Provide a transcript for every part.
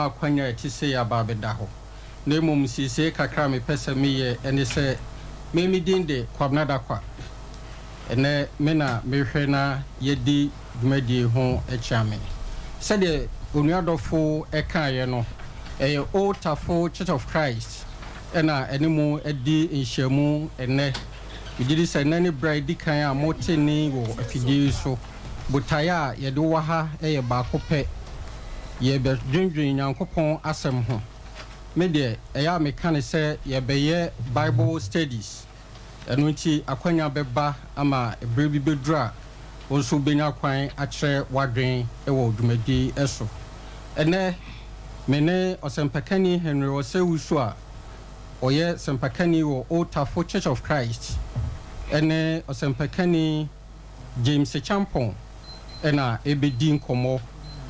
Akwanya a ɛte sei aba abɛda hɔ, na mmom nsiesiei kakra a mepɛ sɛ meyɛ ne sɛ, me me din de Kwabena Dakwah. Ɛnnɛ me na mehwɛ na yɛadi dwumadie ho kyeame. Sɛdeɛ onua dɔfo kaeɛ no, ɛyɛ Old Tafo Church of Christ na ɛne mo adi nhyiamu ɛnnɛ. Megye di sɛ nnɛ ne berɛ a ɛdi kan a mote nne wɔ afidie yi so. Botaeɛ a yɛde wɔ ha yɛ baako pɛ, yɛrebɛdwendwen Nyankopɔn asɛm ho. Me deɛ, ɛyɛ a meka no sɛ yɛrebɛyɛ Bible studies. Ɛno nti akwanya bɛba ama berɛ bi bɛduru a wo nso wobɛnya kwan akyerɛ w'adwene wɔ dwumadie yi so. Ɛnnɛ, me ne Ɔsɛmpakani Henry Osei-Wusu a ɔyɛ sɛmpakani wɔ Old Tafo Church of Christ ne Ɔsɛmpakani James Acheampong na ɛrebɛdi nkɔmmɔ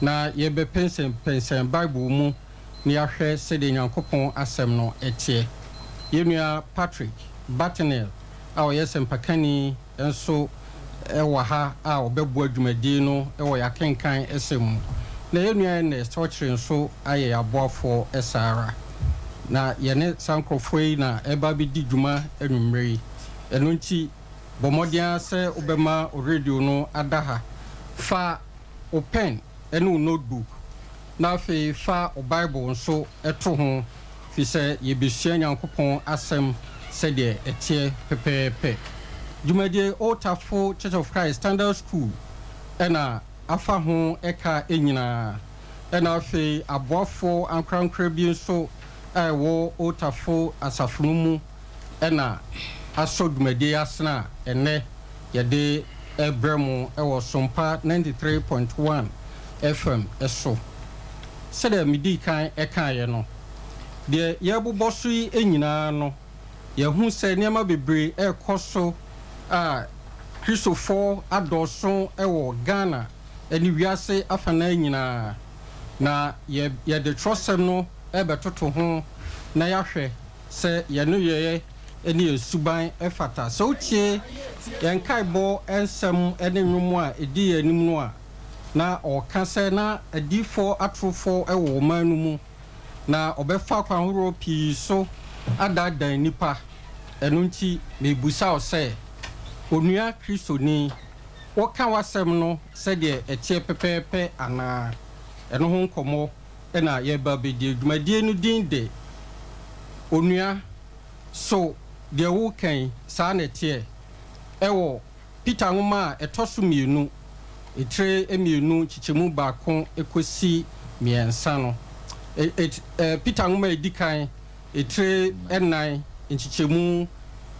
na yɛrebɛpɛnsɛmpɛnsɛn Bible mu na yɛahwɛ sɛdeɛ Nyankopɔn Asɛm no teɛ. Yɛn nua Patrick Bartenel a ɔyɛ sɛmpakani nso wɔ ha a ɔbɛboa dwumadie no wɔ yɛn akenkan sɛm mu. Na yɛn nua Ernest Ɔkyere nso ayɛ yɛn aboafoɔ saa ara. Na yɛne saa nkorɔfoɔ yi na ɛreba abɛdi dwuma anwummerɛ yi. Ɛno nti bɔ mmɔden ara sɛ wobɛma wo radio no ada ha. Fa wo pɛn ne wo notebook, na afei fa wo Bible nso to ho, ɛfiri sɛ yɛrebɛsua Nyankopɔn Asɛm sɛdeɛ ɛteɛ pɛpɛɛpɛ. Dwumadie Old Tafo Church of Christ Standard School na afa ho ka nyinaa, ɛna afei aboafoɔ ankorankorɛ bi nso a ɛwɔ Old Tafo asafo no mu na asɔ dwumadie yi asene a ɛnnɛ yɛde rebrɛ mo wɔ Sompa 93.1 FM so. Sɛdeɛ medii kan kaeɛ no, deɛ yɛrebobɔ so yi nyinaa no, yɛahu sɛ nneɛma bebree rekɔ so a Kristofoɔ adɔɔso wɔ Ghana ne wiase afanaa nyinaa, na yɛde twerɛsɛm no rebɛtoto ho na yɛahwɛ sɛ yɛn nneyɛeɛ ne yɛn suban fata. Sɛ wotie yɛn nkaebɔ nsɛm ne nnwom a ɛdi yɛn anim no a, na ɔreka sɛ na adiyifoɔ atorofoɔ wɔ ɔman no mu, na wɔbɛfa kwan horoɔ pii so adaadaa nnipa. Ɛno nti, merebisa wo sɛ, onua Kristoni, woka w'asɛm no sɛdeɛ ɛteɛ pɛpɛɛpɛ anaa? Ɛno ho nkɔmmɔ na yɛreba abɛdie. Dwumadie no din de, Onua, So Deɛ Woreka Yi, Saa Na Ɛteɛ? Ɛwɔ Peter nwoma a ɛtɔ so mmienu, etire mmienu nkyekyɛmu baako kɔsi mmiɛnsa no. Et, Peter nwoma a ɛdi kan, etire nnan nkyekyɛmu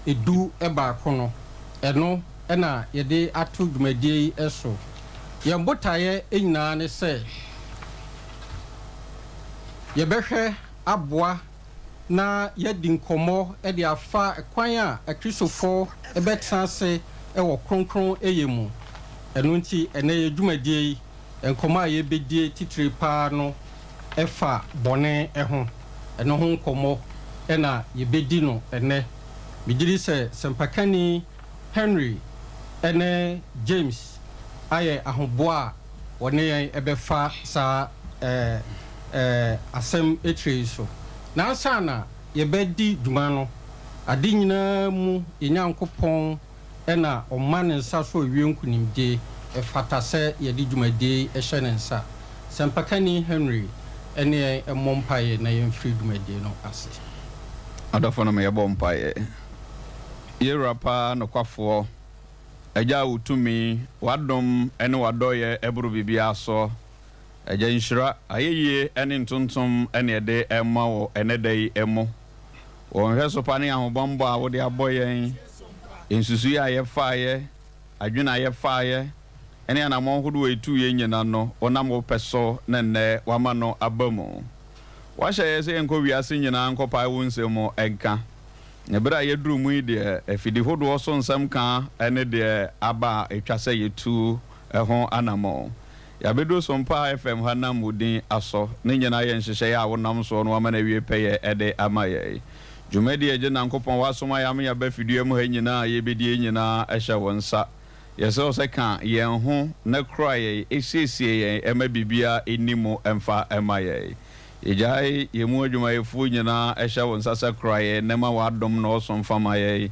11 no, ɛno na yɛde ato dwumadie yi so. Yɛn botaeɛ nyinaa ne sɛ yɛbɛhwɛ aboa na yɛadi nkɔmmɔ de afa kwan a Akristofoɔ bɛtena ase wɔ kronkronyɛ mu. Ɛno nti ɛnnɛ yɛn dwumadie yi, nkɔmmɔ a yɛbɛdie titire pa ara no fa bɔne ho. Ɛno ho nkɔmmɔ na yɛbɛdi no ɛnnɛ. Megye di sɛ sɛmpakani Henry ne James ayɛ ahoboa a wɔne yɛn bɛfa saa asɛm tire yi so. Na ansa na yɛbɛdi dwuma no, ade nyinaa mu yɛn Nyankopɔn na ɔma ne nsa so awie nkonimdie. Ɛfata sɛ yɛde dwumadie yi hyɛ ne nsa. Sɛmpakani Henry ne yɛn mmɔ mpaeɛ na yɛmfiri dwumadie no ase. Adɔfonom yɛbɔ mpaeɛ. Yɛn Wura paa nokwafoɔ. Agya a wo tumi, w'adom ne w'adɔeɛ boro biribiara so. Agya nhyira, ayɛyie ne ntontom na yɛde rema wo ɛnnɛ da yi mu. Wɔ nhwɛso pa ne ahobammɔ a wode abɔ yɛn, nsusuiɛ a yɛfaeɛ, adwene a yɛfaeɛ, ne anammɔn hodoɔ a yɛtuiɛ nyina no, wonam wo pɛ so na nnɛ woama no aba mu. Woahyɛ yɛn sɛ yɛnkɔ wiase nyinaa nkɔpae wo nsɛm mu nka. Na berɛ a yɛaduru mu yi deɛ, afidi hodoɔ so nsɛm ka ne deɛ aba a ɛtwa sɛ yɛtu ho anammɔn. Yɛabɛduru Sompa FM ha nam wo din asɔ. Ne nyinaa yɛ nhyehyɛeɛ a wonam soɔ na woama no awie pɛyɛ de ama yɛn. Dwumadie a Agya Nyankopɔn woasoma yɛn ama yɛaba fidua mu ha nyinaa a yɛrebɛdie nyinaa hyɛ wo nsa. Yɛsrɛ wo sɛ ka yɛn ho na kura yɛn, siesie yɛn ma biribiara nni mu mfa mma yɛn. Yɛgyae yɛn mu adwumayɛfoɔ nyinaa hyɛ wo nsa sɛ kora yɛn na ma w'adom nnɔɔso mfa ma yɛn.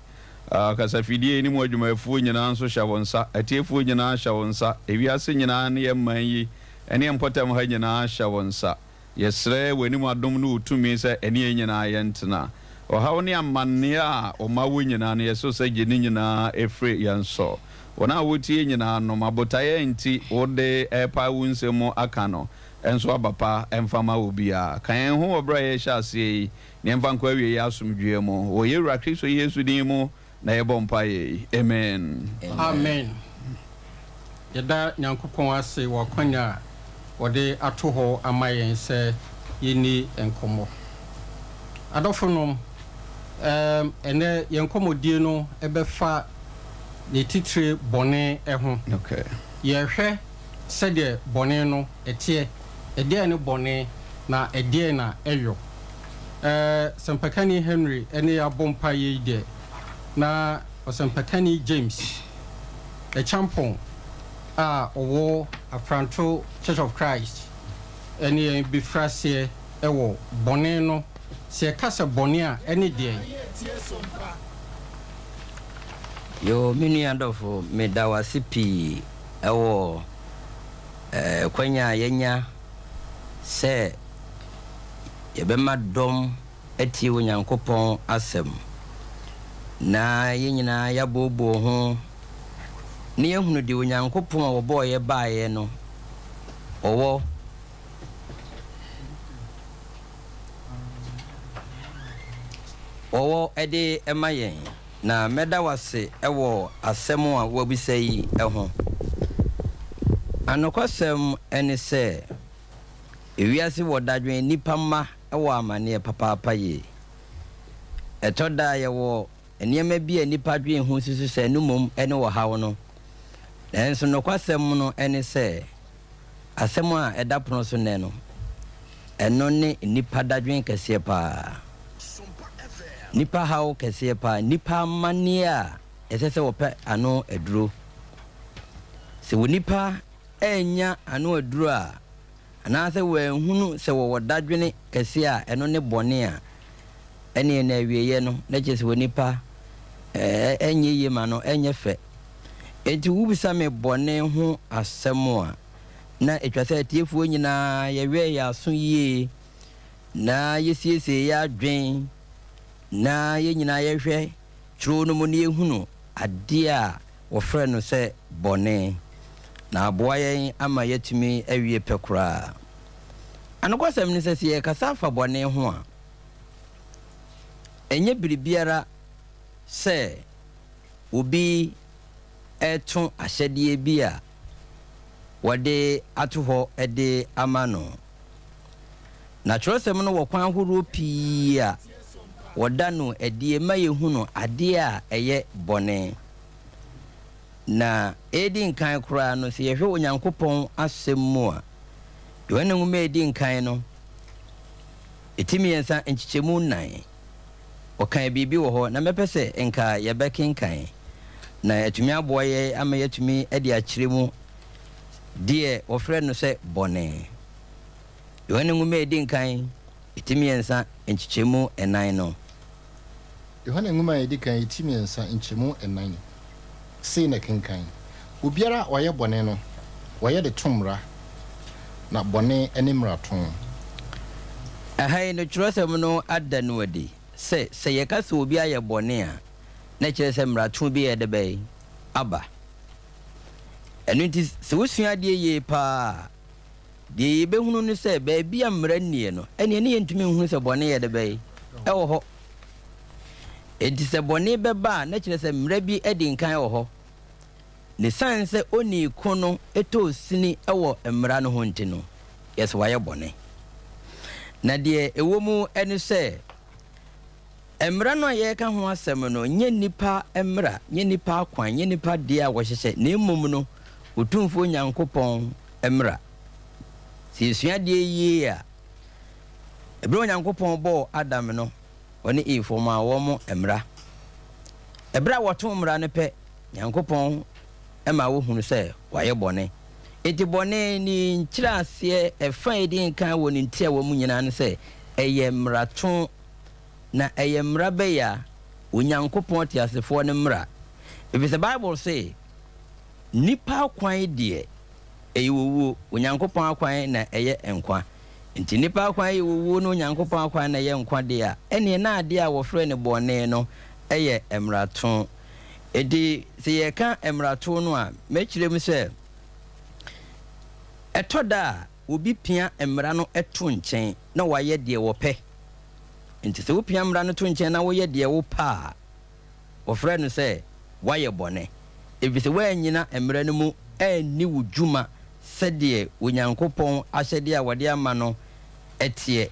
Kasafidie yi ne mu adwumayɛfoɔ nyinaa nso hyɛ wo nsa. Atiefoɔ nyinaa hyɛ wo nsa. Ewiase nyinaa ne yɛn man yi ne yɛn mpɔtam ha nyinaa hyɛ wo nsa. Yɛsrɛ w'anim adom ne wo tumi sɛ ɛne yɛn nyinaa yɛntena. Ɔhaw ne amanneɛ a wo mma wɔ nyinaa no, yɛsrɛ sɛ gye ne nyinaa firi yɛn so. Wɔn a wɔtie nyinaa no, ma botaeɛ a nti wode repae wo nsɛm mu aka no nso aba pa mfa ma obiara. Ka yɛn ho wɔ berɛ a yɛrehyɛ aseɛ yi, na yɛmfa nkɔ awieeɛ asomdwoeɛ mu. Wɔ yɛn Wura Kristo Yesu din mu na yɛbɔ mpaeɛ yi. Amen. Amen. Yɛda Nyankopɔn ase wɔ akwanya a ɔde ato hɔ ama yɛn sɛ yɛnni nkɔmmɔ. Adɔfonom, ɛɛm, ɛnnɛ yɛn nkɔmmɔdie no bɛfa ne titire bɔne ho. Okay. Yɛrehwɛ sɛdeɛ bɔne no teɛ, ɛdeɛn ne bɔne, na ɛdeɛn na ɛyɔ. Ɛɛ, Sɛmpakani Henry ne yɛn abɔ mpaeɛ yi deɛ, na Ɔsɛmpakani James Acheampong a ɔwɔ Afranto Church of Christ ne yɛn bɛfiri aseɛ wɔ bɔne no. Sɛ yɛka sɛ bɔne a, ɛne deɛn? Yoo me nua dɔfo me da wo ase pii wɔ kwanya a yɛanya sɛ yɛbɛma dɔm atie Onyankopɔn asɛm na yɛn nyinaa yɛabooboo ho na yɛahunu deɛ Onyankopɔn a wɔbɔɔ yɛ baeɛ no ɔwɔ. Wɔwɔ de ma yɛn. Na mɛda wo ase wɔ asɛm a woabisa yi ho. Anokwasɛm ne sɛ, wiase wɔ dadwen, nnipa mma wɔ amanneɛ papaapa yie. Ɛtɔ da a yɛwɔ nneɛma bi a nnipa dwen ho susu sɛ ɛno mmom ne ɔhaw no. Nanso nokwasɛm no ne sɛ, asɛm a ɛda pono so nnɛ no, ɛno ne nnipa dadwen kɛseɛ paa. Nnipa haw kɛseɛ paa, nnipa amanneɛ a ɛsɛ sɛ wɔpɛ ano aduro. Sɛ onipa annya ano aduro a, anaasɛ wɔanhunu sɛ wɔwɔ dadwene kɛseɛ a ɛno ne bɔne a, ɛneɛ na awieɛ no, na kyerɛ sɛ onipa ɛnyɛ yie ma no, ɛnyɛ fɛ. Enti wobisa me bɔne ho asɛm a, na ɛtwa sɛ atiefoɔ nyinaa yɛwɛn yɛn aso yie na yɛsiesie yɛn adwene na yɛn nyinaa yɛhwɛ twerɛ no mu na yɛhunu adeɛ a wɔfrɛ no sɛ bɔne, na aboa yɛn ama yɛatumi awie pɛ koraa. Anokwasɛm ne sɛ, sɛ yɛrekasa afa bɔne ho a, ɛnyɛ biribiara sɛ obi reto ahyɛdeɛ bi a wɔde ato hɔ de ama no. Na twerɛsɛm no wɔ kwan ahoroɔ pii a wɔda no adie ma yɛhunu adeɛ a ɛyɛ bɔne. Na ɛredi nkan koraa no, sɛ yɛhwɛ Onyankopɔn asɛm mu a, Yohane nwoma a ɛdi nkan no, ɛti mmiɛnsa nkyekyɛmu nnan, ɔkaa biribi wɔ hɔ, na mɛpɛ sɛ nka yɛbɛkenkan, na atumi aboa yɛn ama yɛatumi de akyerɛ mu deɛ wɔfrɛ no sɛ bɔne. Yohane nwoma a ɛdi nkan, ɛti mmiɛnsa nkyekyɛmu nnan no. Yohane nwoma a ɛdi kan, ɛti mmiɛnsa nkyɛmu nnan, sei na ɛkenkan, Obiara a ɔyɛ bɔne no, ɔyɛ de to mmara, na bɔne ne mmarato. Ɛha yi no, kyerɛwsɛm no ada no adi sɛ, sɛ yɛka sɛ obi ayɛ bɔne a, na ɛkyerɛ sɛ mmarato bi reyɛ dɛbɛn? Aba. Ɛno nti, sɛ wosua adeɛ yie paa a, deɛ yɛbɛhunu ne sɛ, baabi a mmara nnie no, ɛnneɛ ne yɛntumi nhunu sɛ bɔne yɛ dɛbɛn? Ɛwɔ hɔ. Enti sɛ bɔne bɛba a, na kyerɛ sɛ mmara bi adi nkan wɔ hɔ. Na esiane sɛ onii ko no tɔɔ sini wɔ mmara no ho nti no, yɛ sɛ wayɛ bɔne. Na deɛ ɛwɔ mu ne sɛ, mmara no a yɛreka ho asɛm no nyɛ nnipa mmara, nyɛ nnipa akwan, nyɛ nnipa deɛ a wɔhyehyɛ, na mmom no, Otumfoɔ Nyankopɔn mmara. Sɛ yɛsua adeɛ yie a, ɛberɛ a Onyankopɔn bɔɔ Adam no, ɔne Eve, ɔmaa wɔn mmara. Ɛberɛ a wɔtoo mmara no pɛ, Nyankopɔn maa wɔhunu sɛ wɔayɛ bɔne. Enti bɔne ne nkyerɛaseɛ ɛfa a ɛdi nkan wɔ ne ntiawa mu nyinaa ne sɛ ɛyɛ mmarato, na ɛyɛ mmara bɛyɛ a Onyankopɔn teasefoɔ no mmara. Ɛfiri sɛ Bible se, Nnipa akwan deɛ, ɛyɛ owuo, Onyankopɔn akwan na ɛyɛ nkwa. Enti nnipa akwan yɛ owuo na Onyankopɔn akwan na ɛyɛ nkwa deɛ a, ɛnneɛ na adeɛ a wɔfrɛ no bɔne no yɛ mmarato. Enti sɛ yɛreka mmarato no a, mɛkyerɛ mu sɛ, ɛtɔ da a obi pia mmara no to nkyɛn na wayɛ deɛ ɔpɛ. Enti sɛ wopia mmara no to nkyɛn na woyɛ deɛ wopɛ a, wɔfrɛ no sɛ woayɛ bɔne, efisɛ woannyina mmara no mu anni wo dwuma sɛdeɛ Onyankopɔn ahyɛdeɛ a wɔde ama no teɛ.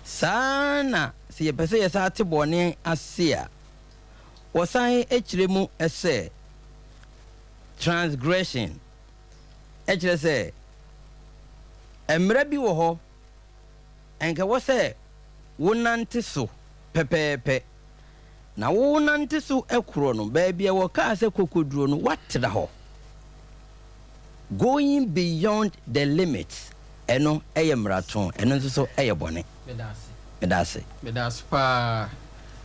Saa ara na sɛ yɛpɛ sɛ yɛsan te bɔne ase a, wɔsan kyerɛ mu sɛ transgression, ɛkyerɛ sɛ mmara bi wɔ hɔ, anka ɛwɔ sɛ wonante so pɛpɛɛpɛ. Na wonante so korɔ no, baabi a wɔkaa sɛ kokoduro no, woatra hɔ. Going beyond the limits, ɛno yɛ mmarato, ɛno nso so yɛ bɔne. Meda ase. Meda ase. Meda ase paa.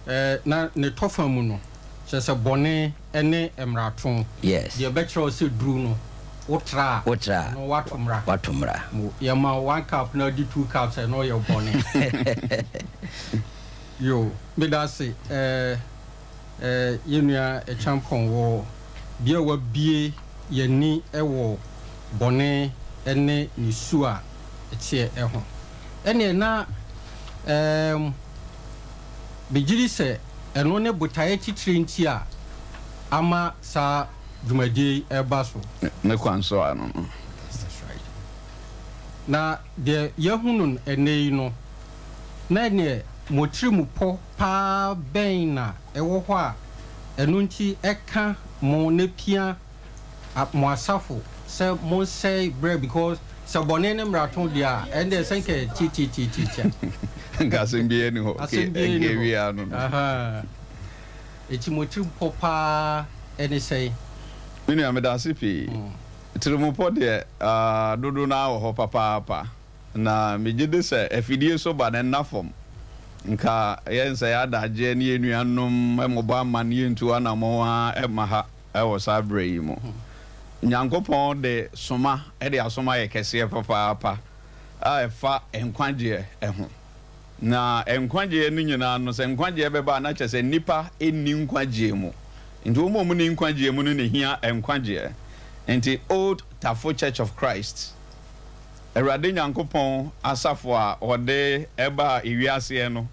Eh, na ne tɔfa mu no, kyerɛ sɛ bɔne ne mmarato. Yes. Deɛ ɛbɛkyerɛ wo sɛ duru no, wotra a. Wotra a. No woato mmara. Woato mmara. Mo, yɛma wo one cup na wodi two cups a, ɛno yɛ bɔne. Yo, meda ase eh, eh, yɛn nua Acheampong wɔ bia wabue yɛn ani wɔ bɔne ne ne su a ɛteɛ ho. Ɛneɛ na ehm, megyedi sɛ ɛno ne botaeɛ titire nti a ama saa dwumadie yi reba so. Ne kwan so ano no. Na deɛ yɛahu no ɛnnɛ yi no, na ɛneɛ mo tirimupɔ paa bɛn na ɛwɔ hɔ a ɛno nti ɛka mo na pia mo asafo sɛ monsɛe berɛ because sɛ bɔne ne mmarato deɛ a ɛndeɛ sɛ nka tiatiatiatia. Nka asɛm biara ni hɔ. Asɛm biara ni hɔ. Nka no. Ahaa. Eti mo tirimupɔ paa ɛne sɛn? Me nua meda ase pii. Tirimupɔ deɛ dodo no ara wɔ hɔ papaapa. Na megye di sɛ afidie so ba no nna fam. Nka yɛnsɛe adagyeɛ ne yɛn nuanom mmobɔ amanneɛ ntu anammɔn ara mma ha wɔ saa berɛ yi mu. Nyankopɔn de soma de asoma yɛ kɛseɛ papaapa a ɛfa nkwagyeɛ ho. Na nkwagyeɛ no nyinaa no, sɛ nkwagyeɛ bɛba a, na kyerɛ sɛ nnipa nni nkwagyeɛ mu. Nti wɔn a wɔnni nkwagyeɛ mu no na ɛhia nkwagyeɛ. Nti Old Tafo Church of Christ, Awurade Nyankopɔn asafo a ɔde baa ewiaseɛ no,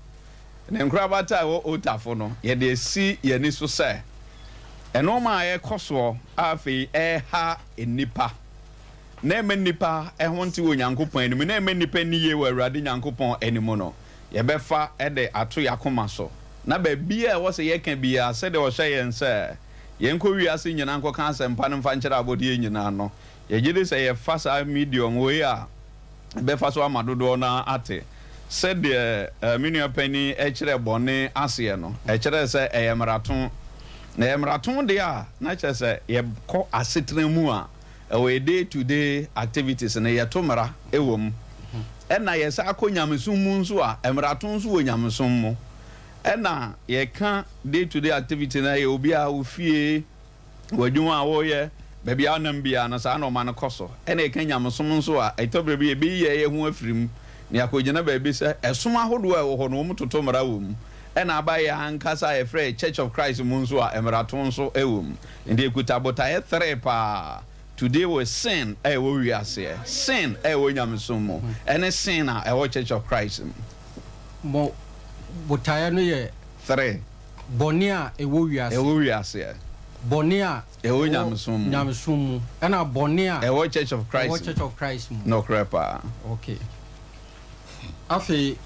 ne nkorabata a ɛwɔ Old Tafo no, yɛde asi yɛn ani so sɛ nnoɔma a ɛrekɔ soɔ a afei ɛreha nnipa, na ɛmma nnipa ho nte wɔ Onyankopɔn anim, na ɛmma nnipa nni yie wɔ Awurade Nyankopɔn anim no, yɛbɛfa de ato yɛn akoma so, na baabiara a ɛwɔ sɛ yɛka biara, sɛdeɛ ɔhyɛ yɛn sɛ yɛnkɔ wiase nyinaa nkɔka asɛmpa no mfa nkyerɛ abɔdeɛ nyinaa no, Yɛgye di sɛ yɛfa saa medium wei a, ɛbɛfa so ama dodoɔ no ara ate. Sɛdeɛ me nua panin kyerɛɛ bɔne aseɛ no, ɛkyerɛɛ sɛ ɛyɛ mmarato. Na ɛyɛ mmarato deɛ a, na kyerɛ sɛ yɛkɔ asetena mu a, ɛwɔ yɛ day to day activities no, yɛto mmara wɔ mu. Ɛna yɛsan kɔ nyamesom mu nso a, mmarato nso wɔ nyamesom mu. Ɛna yɛka day to day activity no, ɛyɛ obiara wo fie, W'adwuma a woreyɛ, baabi a wonam biara no, saa na ɔma no kɔ so. Ɛna ɛka nyamesom nso a, ɛtɔ bere bi a ebeyi yɛn ho afiri mu na yɛakogyina baabi sɛ ɛsom ahodoɔ a ɛwɔ hɔ no, wɔtoto mmara wɔ mu. Ɛna aba yɛn ankasa a yɛfrɛ yɛn Church of Christ mu nso a, mmarato nso wɔ mu. Enti ɛkuta botaeɛ three paa, to deal with sin a ɛwɔ wiaseɛ, sin a ɛwɔ nyamesom mu, ɛne sin a ɛwɔ Church of Christ mu. Mo botaeɛ no yɛ. Three. Bɔne a ɛwɔ wiase. Ɛwɔ wiaseɛ. Bɔne a. Ɛwɔ nyamesom mu. Nyamesom mu. Ɛna bɔne a. Ɛwɔ Church of Christ mu. Ɛwɔ Church of Christ mu. Nokorɛ paa. Ok. Afei,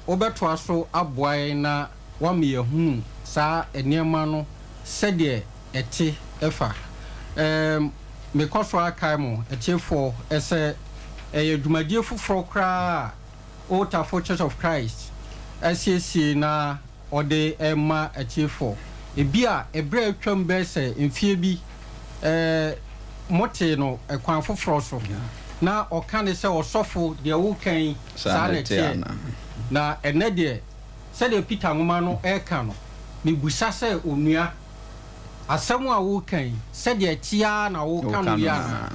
wobɛtoa so aboa yɛn na woama yɛahunu saa nneɛma no sɛdeɛ ɛte fa. Ɛɛm, mekɔ so ara kae mo, atiefoɔ, sɛ ɛyɛ dwumadie foforɔ koraa a Old Tafo Church of Christ asiesie na ɔde rema atiefo. Ebia bere a atwam bɛyɛ sɛ mfeɛ bi, motee no ɛkwan foforɔ so na ɔka ne sɛ, "Ɔsɔfo, deɛ woka yi, saa na ɛteɛ?" Na ɛnɛ deɛ, sɛdeɛ Peter nwoma no ɛreka no, mebusa sɛ, onua, asɛm a woka yi, sɛdeɛ ɛteɛ na woka no yi ana?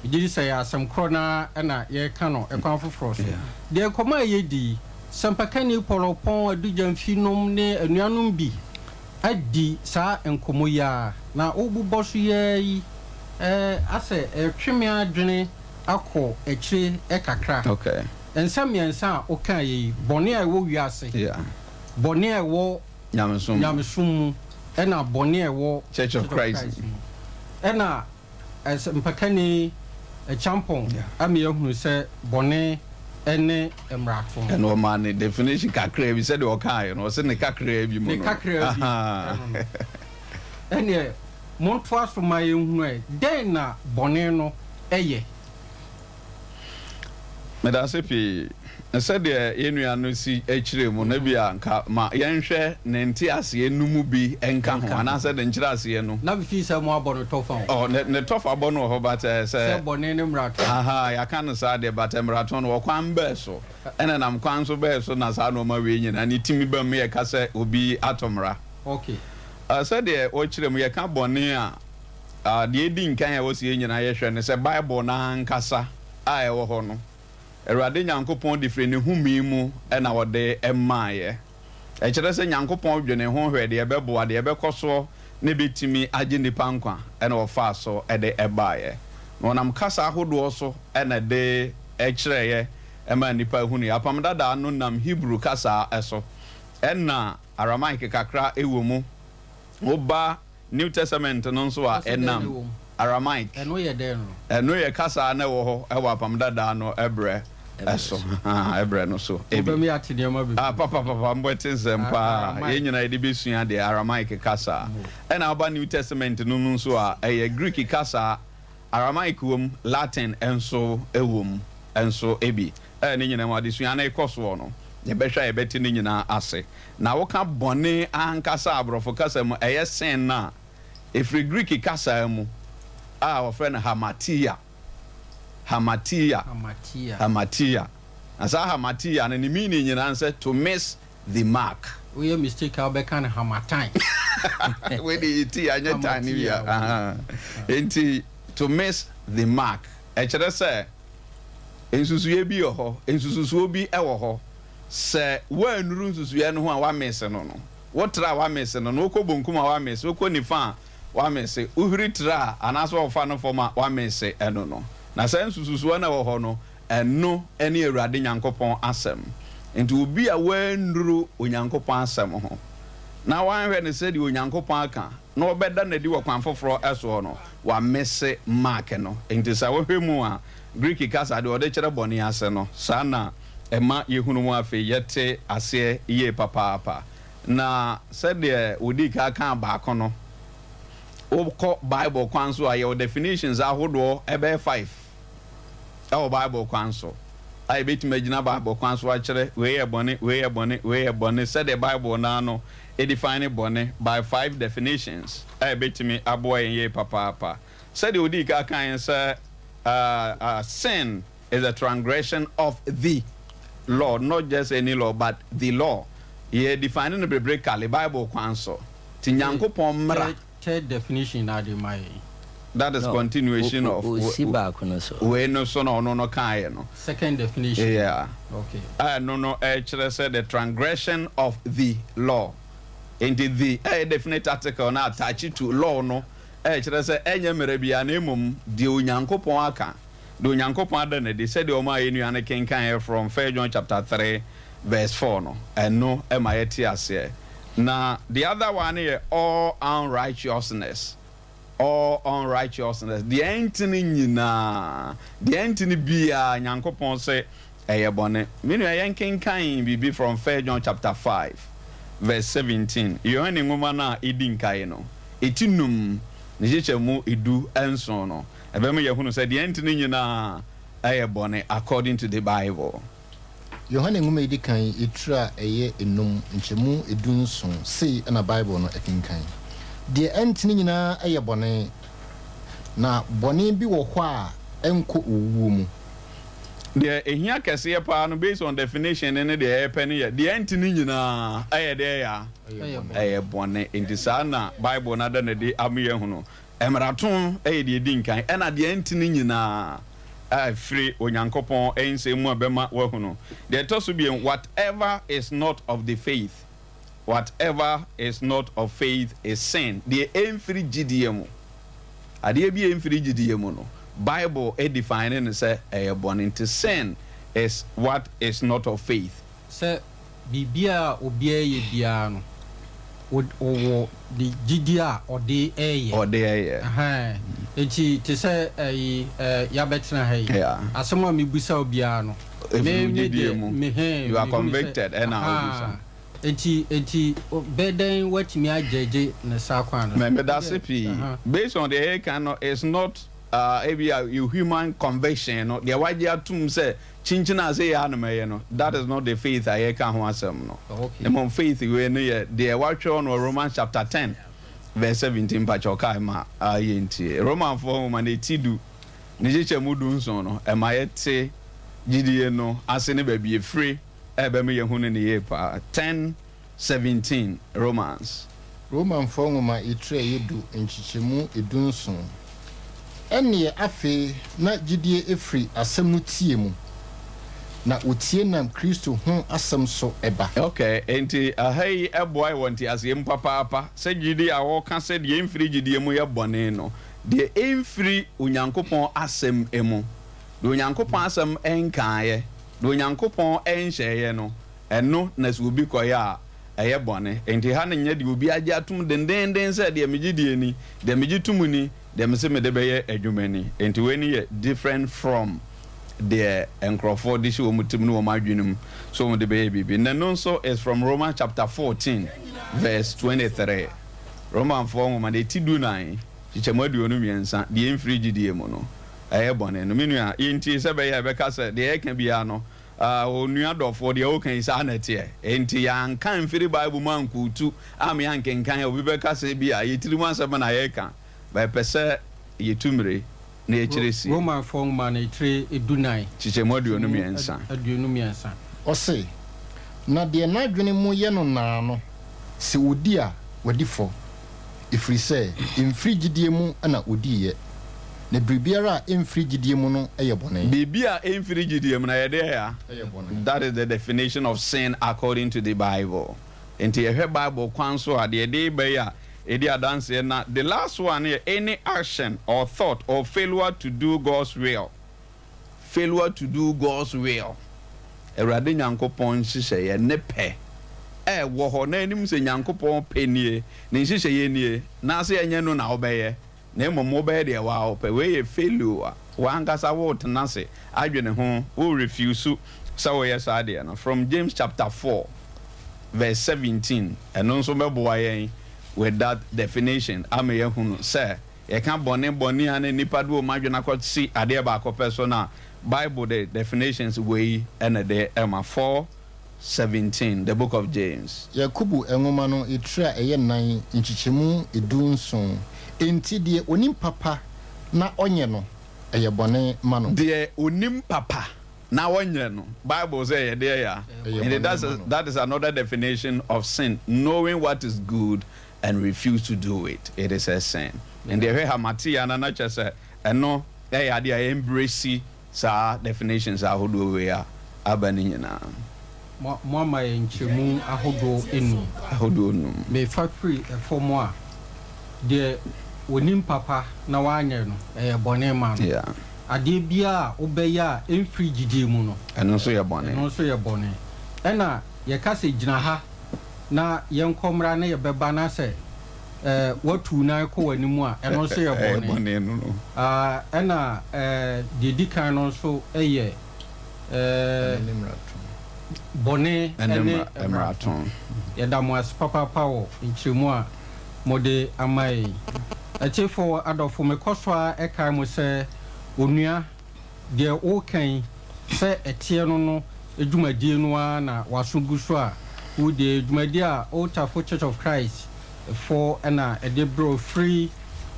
Megye di sɛ yɛ asɛm korɔ na ɛna yɛreka no ɛkwan foforɔ so. Deɛ nkɔmmɔ a yɛdi yi, sɛmpakani pɔlɔpɔn Adugyamfi nom ne anuanom bi adi saa nkɔmmɔ yi a na wobobɔ so yɛ yi, asɛ ɛtwe me adwene akɔ akyire kakra. Nsɛm mmiɛnsa a woka yɛ yi, bɔne a ɛwɔ wiase, bɔne a ɛwɔ nyamesom, nyamesom mu, ɛna bɔne a ɛwɔ Church of Christ mu, ɛna ɛsɛ mpakani Kyampɔn ama yɛahunu sɛ bɔne ɛne mmarato. Ɛna ɔma ne definition kakra bi sɛdeɛ ɔkaeɛ no, ɔsɛ ne kakra bi mu ne no. Kakra bi. Ɛno no. Ɛneɛ montoa so ma yɛnhunu ɛ, dɛn na bɔne no ɛyɛ? Meda ase pii. Sɛdeɛ yɛn nua no si akyire mu no bi a, nka ma yɛnhwɛ ne nte aseɛ no mu bi nka ho anaasɛ ne nkyerɛ aseɛ no. Na mefii sɛ mo abɔ no tɔfa o. Ɔ ne tɔfa bɔ no wɔ hɔ, but sɛ bɔne ne mmarato. Aha, yɛaka no saa deɛ, but mmarato no wɔ kwan bɛɛ so, ɛna nam kwan so bɛɛ so na saa nneɛma wei nyinaa ne timi ba mu yɛka sɛ obi atɔ mmara. Sɛdeɛ wɔkyerɛ mu, yɛka bɔne a, deɛ ɛdi nkan a ɛwɔ sɛ yɛn nyinaa yɛhwɛ no sɛ Bible no ankasa a ɛwɔ hɔ no, Awurade Nyankopɔn de firi ne humi mu ɛna ɔde ɛmaeɛ. Ɛkyerɛ sɛ Nyankopɔn dwene ho hwɛ deɛ ɛbɛboa, deɛ ɛbɛkɔ soɔ ne bɛtumi agye nnipa nkwa, ɛna ɔfaa so ɛde ɛbaeɛ. Na ɔnam kasa ahodoɔ so ɛna ɛde ɛkyerɛeɛ ɛma nnipa hunu. Apam Dadaa no nam Hebrew kasa ɛso, ɛna Aramaic kakra ɛwɔ mu. Woba New Testament no nso a, Ɔsɛ dɛn na ɛnam ɛwɔ mu? Aramaic. Ɛno yɛ dɛn no? Ɛno yɛ kasa na ɛwɔ hɔ ɛwɔ Apam Dadaa no ɛbrɛ ɛso, ɛbrɛ no so ebi. Wobɛmi ate nneɛma bebree. Ah, papa papa, mbɔte nsɛm paa. Aramaic. Yɛn nyinaa yɛde bɛsua deɛ Aramaic kasa. Ɛna aba New Testament no mu nso a, ɛyɛ Greek kasa, Aramaic wɔ mu, Latin nso wɔ mu nso ebi. Ɛyɛ ne nyinaa mu adesua no ekɔ soɔ no, yɛbɛhwɛ a yɛbɛte ne nyinaa ase. Na woka bɔne ankasa, aborɔfo kasa mu ɛyɛ sin no a, ɛfiri Greek kasa mu a wɔfrɛ no hamatia. Hamatia. Hamatia. Hamatia. Na saa hamatia no, ne meaning nyinaa sɛ to miss the mark. Woyɛ mistake a, wobɛka no hamatan. Wei de yɛ ti anyɛ tan ne wia. Hamatia. Aha. Nti to miss the mark ɛkyerɛ sɛ nsusuiɛ bi wɔ hɔ, nsususuo bi wɔ hɔ sɛ woannuru nsusuiɛ no ho a, woamiss no. Wotra a, woamiss no. Wokɔ bonkum a, woamiss. Wokɔ nifa a, woamiss. Wohwiri tra a anaasɛ wɔfa no fam a, woamiss ɛno no. Na saa nsususuo no a ɛwɔ hɔ no, ɛno ne Awurade Nyankopɔn asɛm. Nti obi a woannuru Onyankopɔn asɛm ho na woanhwɛ no sɛdeɛ Onyankopɔn aka na ɔbɛda n'adi wɔ kwan foforɔ ɛsoɔ no, wamiss mark no. Nti sɛ wohwɛ mu a, Greek kasa deɛ ɔde kyerɛ bɔne ase no, saa na ɛma yɛhunu mu. Afei yɛte aseɛ yie papaapa. Na sɛdeɛ wodi ka ka baako no, wokɔ Bible kwan so a, yɛwɔ definitions ahodoɔ ɛbɛyɛ five ɛwɔ Bible kwan so a yɛbɛtumi agyina Bible kwan so akyerɛ wei yɛ bɔne, wei yɛ bɔne, wei yɛ bɔne, sɛdeɛ Bible naa no ɛdefine bɔne by five definitions a yɛbɛtumi aboa yɛn yie papaapa. Sɛdeɛ odi ka kan sɛ sin is a transgression of the law, not just any law but the law. Yɛ define no bebree kale Bible kwan so ti Nyankopɔn mmara. Third definition na ade ma yɛn. That is No, continuation of osi baako no so. Wei no so na ɔno no kaeɛ no. Second definition. Yeah. Ɛno no ɛkyerɛ sɛ the transgression of the law. Nti the ɛyɛ definite article na attach to law no, ɛkyerɛ sɛ ɛnyɛ mmerɛ biara na mmom deɛ Onyankopɔn aka, deɛ Onyankopɔn ada no adi, sɛdeɛ ɔma yɛ nua no kenkan from 1 John chapter 3 verse 4 no, ɛno ɛma yɛte aseɛ. Na the other one yɛ all unrighteousness. All unrighteousness, deɛ ɛntene nyinaa, deɛ ɛntene biara, Nyankopɔn sɛ ɛyɛ bɔne. Me nua, yɛnkenkan biribi from 1 John chapter 5 verse 17. Yohane nwoma no a ɛdi nkae no, ɛti 5 ne hyehyɛ mu 17 no, ɛbɛma yɛhunu sɛ deɛ ɛntene nyinaa ɛyɛ bɔne according to the Bible. Yohane nwoma edi kan, etire a ɛyɛ 5, nkyɛmu 17, sei ɛna Bible no ɛkenkan: "Deɛ ɛntene nyinaa ɛyɛ bɔne." Na bɔne bi wɔ hɔ a ɛnkɔ owuo mu. Deɛ ɛhia kɛseɛ paa no, based on definition ne deɛ ɛyɛpɛ no, yɛ deɛ ɛnte no nyinaa ɛyɛ deɛ ɛyɛ a ɛyɛ bɔne. Nti saa na Bible no ada no de ama yɛhunu. Mmarato ɛyɛ deɛ ɛdi nkan, ɛna deɛ ɛnte no nyinaa a ɛfiri Onyankopɔn nsɛm mu a bɛma wahunu. Deɛ ɛtɔ so bio, whatever is not of the faith, whatever is not of faith is sin. Deɛ ɛmfiri gyidie mu, adeɛ bi a ɛmfiri gyidie mu no, Bible define no sɛ ɛyɛ bɔne. Nti sin is what is not of faith. Sɛ biribiara a obiara yɛ biara no, ɔwɔ de gyidie a ɔde ɛyɛ. Ɔde ɛyɛ. Ɛhɛn. Nti te sɛ ɛyi yabɛtena ha yi, asɛm a mebusa obiara no, ɛfiri wo gyidie mu. You are convicted ɛna wobusa. Nti bɛdɛn watumi agyegye ne saa kwan no? Mɛmɛdase pii. Based on deɛ ɛyɛ no, is not ebi a human conviction no, deɛ wagye atum sɛ kyinkyin a sɛ yɛ anum ɛyɛ no, that is not the faith a yɛka ho asɛm no. Mmom faith wei no yɛ deɛ watwerɛ no Romans chapter 10 verse 17. Mpakyɛw, ɔkae ma ayɛ ntie Romanfoɔ nwoma no eti 10 ne kyekyɛ mu 17 no, ɛma yɛte gyidie no ase ne baabi efiri ɛbɛma yɛhu no ne yie paa. 10:17, Romans. Romanfoɔ nwoma etire a ɛyɛ 10 nkyekyɛmu 17. Ɛneɛ afei na gyidie efiri asɛm no tie mu, na otie nam Kristo ho asɛm so ɛba. Okay, nti aha yi ɛboa wɔ nteaseɛ mu papaapa sɛ gyidie a wɔka sɛ deɛ ɛmfiri gyidie mu yɛ bɔne no, deɛ ɛmfiri Onyankopɔn asɛm mu, deɛ Onyankopɔn asɛm ɛnkaeɛ, deɛ Onyankopɔn ɛnhyɛeɛ no, ɛno na sɛ obi kɔyɛ a ɛyɛ bɔne. Nti ha no nyɛ deɛ obi agye atom dendenden sɛ deɛ megye die ni, deɛ megye tom ni, deɛ mese mede bɛyɛ adwuma ni. Nti wei ni yɛ different from deɛ nkurɔfoɔ de hyɛ wɔn tirim ne wɔn adwene mu so wɔn de bɛyɛ biribi. Na no nso is from Romans chapter 14 verse 23. Romanfoɔ nwoma de ti 14 kyekyɛmu 23, deɛ mfiri gyidie mu no ɛyɛ bɔne no. Me nua, yɛntie sɛ bɛyɛ a ɛbɛka sɛ deɛ ɛka biara no, onua dɔfoɔ, deɛ woka yi saa na ɛteɛ. Enti yɛanka mfiri Bible mu ankuutu ama yɛankenkan a, obi bɛka sɛ bi a yɛtiri mu asɛm na yɛreka, bɛpɛ sɛ yɛtu mmire na yɛkyerɛ sie. Romanfoɔ nwoma no etire 14. Kyekyɛmu 23. 23. Ɔse, na deɛ n'adwene mu yɛ no naa no, sɛ ɔdi a, wadi fɔ, ɛfiri sɛ ɛmfiri gyidie mu na ɔdiiɛ, na biribiara a ɛmfiri gyidie mu no yɛ bɔne. Biribi a ɛmfiri gyidie mu na yɛde ɛyɛ. Ɛyɛ bɔne. That is the definition of sin according to the Bible. Nti yɛhwɛ Bible kwan so a, deɛ ɛde ba yi a ɛdi adanseɛ. Na the last one yɛ any action or thought or failure to do God's will. Failure to do God's will, Awurade Nyankopɔn nhyehyɛeɛ ne pɛ ɛwɔ hɔ na anim sɛ Nyankopɔn pɛ nie, ne nhyehyɛeɛ nie, na sɛ ɛnyɛ no na wobɛyɛ, na mmom wobɛyɛ deɛ waa wopɛ, wei yɛ failure a wankasa wotena ase adwene ho, wo refuse sɛ woyɛ saa deɛ no. From James chapter 4 verse 17, ɛno nso bɛboa yɛn with that definition ama yɛahunu sɛ yɛka bɔne bɔne a na nipa de wɔn adwene akɔsi adeɛ baako pɛ so, na Bible de definitions wei ɛna de ɛma. 4:17, the Book of James. Yakubu nwoma no etire a ɛyɛ 4 nkyekyɛmu 17. Enti deɛ onim papa na ɔnyɛ no, ɛyɛ bɔne ma no. Deɛ onim papa na wɔnyɛ no, Bible sɛ yɛ deɛ ya. And that is another definition of sin: knowing what is good and refuse to do it, it is a sin. And deɛ hwɛ ha matea na kyerɛ sɛ ɛno ɛyɛ adeɛ a embrace saa definitions ahodoɔ wei a aba ne nyinaa. Mo ama yɛ nkyerɛmu ahodoɔ enum. Ahodoɔ num. Mefa firi ɛfɔm a, deɛ onim papa na wanyɛ no, ɛyɛ bɔne ma no. Adeɛ biara a wobɛyɛ a ɛmfiri gyidie mu no, ɛno nso yɛ bɔne. Ɛno nso yɛ bɔne. Ɛna yɛka sɛ gyina ha na yɛnkɔ mmra na yɛbɛba na sɛ watu nan kɔ w'anim a, ɛno nso yɛ bɔne. Bɔne no. Ɛna deɛ di kan no nso yɛ bɔne ɛne mmarato. Yɛda mo ase papaapa wɔ nkyerɛmu a mode ama yɛn. Ɛkyefo adɔfo, mekɔ so a ɛkae mo sɛ onua, deɛ wokan sɛ ɛteɛ no dwumadie no ara na waso gu so a wodie dwumadie a Old Tafo Church of Christ fo ɛna ɛde berɛ firi.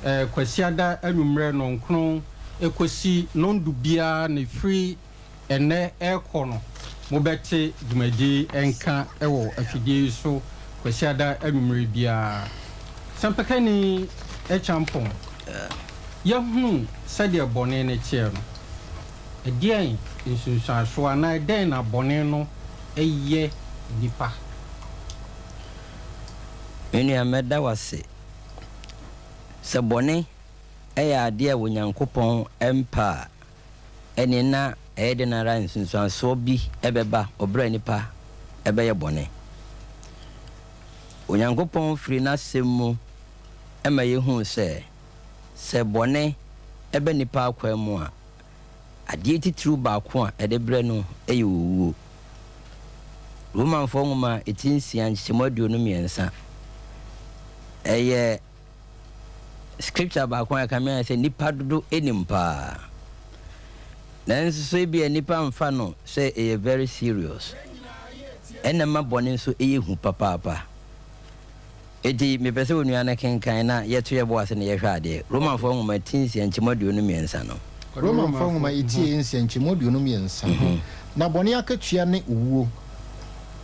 Kwasiada anwummerɛ nnɔnkron kɔsi nnɔndu biara na ɛfiri ɛnnɛ rekɔ no mobɛte dwumadie nka wɔ afidie yi so Kwasiada anwummerɛ biara. Sɛmpakani Acheampong, yɛahunu sɛdeɛ bɔne no teɛ no, ɛdeɛn nsunsuansoɔ anaa ɛdɛn na bɔne no yɛ nnipa? Me nua mɛda wo ase. Sɛ bɔne yɛ adeɛ a Onyankopɔn mpɛ a, ɛnneɛ na ɛyɛ dɛn ara a nsunsuansoɔ bi bɛba wɔ berɛ a nnipa bɛyɛ bɔne. Onyankopɔn firi N'asɛm mu ma yɛhunu sɛ, sɛ bɔne ba nnipa akwan mu a, adeɛ titiriw baako a ɛde brɛ no yɛ owuo. Romanfoɔ nwoma ti nsia nkyekyɛmu 23, ɛyɛ scripture baako a ɛka me ayɛ sɛ nnipa dodo nim paa. Nanso so ebia nnipa mfa no sɛ ɛyɛ very serious. Ɛna ɛma bɔne nso ɛyɛ hu papaapa. Enti mepɛ sɛ onua no kenkan na yɛto yɛn bo ase na yɛhwɛ adeɛ. Romanfoɔ nwoma ti nsia nkyɛmu 23 no. Romanfoɔ nwoma ti nsia nkyɛmu 23, Na bɔne akatua ne owuo,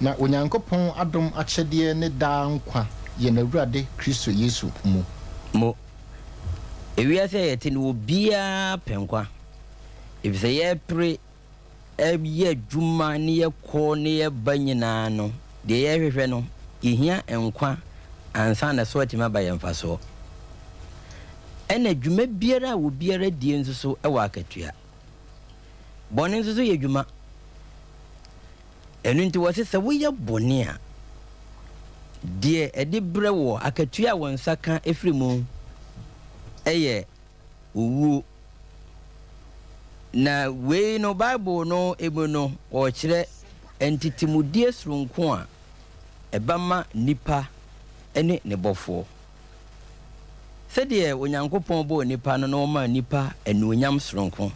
na Onyankopɔn adom akyɛdeɛ ne daa nkwa yɛn Awurade Kristo Yesu mu. Mo. Ewiase a yɛte no obiara pɛ nkwa, efisɛ yɛrepere yɛ adwuma ne yɛkɔ ne yɛba nyinaa no, deɛ yɛrehwehwɛ no, yɛhia nkwa ansa na so atumi aba yɛn mfasoɔ. Ɛna dwuma biara a obiara die nso so wɔ akatua. Bɔne nso so yɛ dwuma. Ɛno nti wɔse sɛ woyɛ bɔne a, deɛ ɛde brɛ wɔ akatua a wɔn nsa ka firi mu yɛ owuo. Na wei no, Bible no mu no, wɔkyerɛ ntetemudie soronko a ɛba ma nipa ne ne bɔfoɔ. Sɛdeɛ Onyankopɔn bɔɔ nipa no na ɔmaa nipa anuonyam soronko.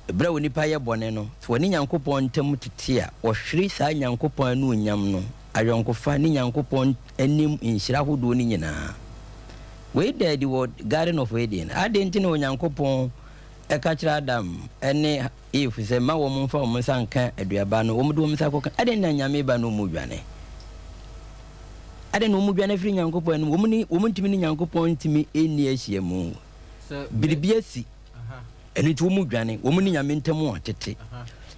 Berɛ a onipa yɛ bɔne no, sɛ wɔne Nyankopɔn ntam tete a, wɔhwere saa Nyankopɔn anuonyam no, ayɔnkofa ne Nyankopɔn anim nhyira ahodoɔ no nyinaa. Wei da adi wɔ Garden of Eden. Adɛn nti na Onyankopɔn ka kyerɛ Adam ne Eve sɛ mma wɔn mfa wɔn nsa nka aduaba no, wɔn de wɔn nsa kɔka? Adɛn na Nyame ba no wɔn dwane? Adɛn na wɔn dwane firi Nyankopɔn anim? Wɔn ne wɔn ntumi ne Nyankopɔn ntumi nni ahyiamu. Biribi asi. Ɛno nti wɔn dwane, wɔn ne Nyame ntam atete.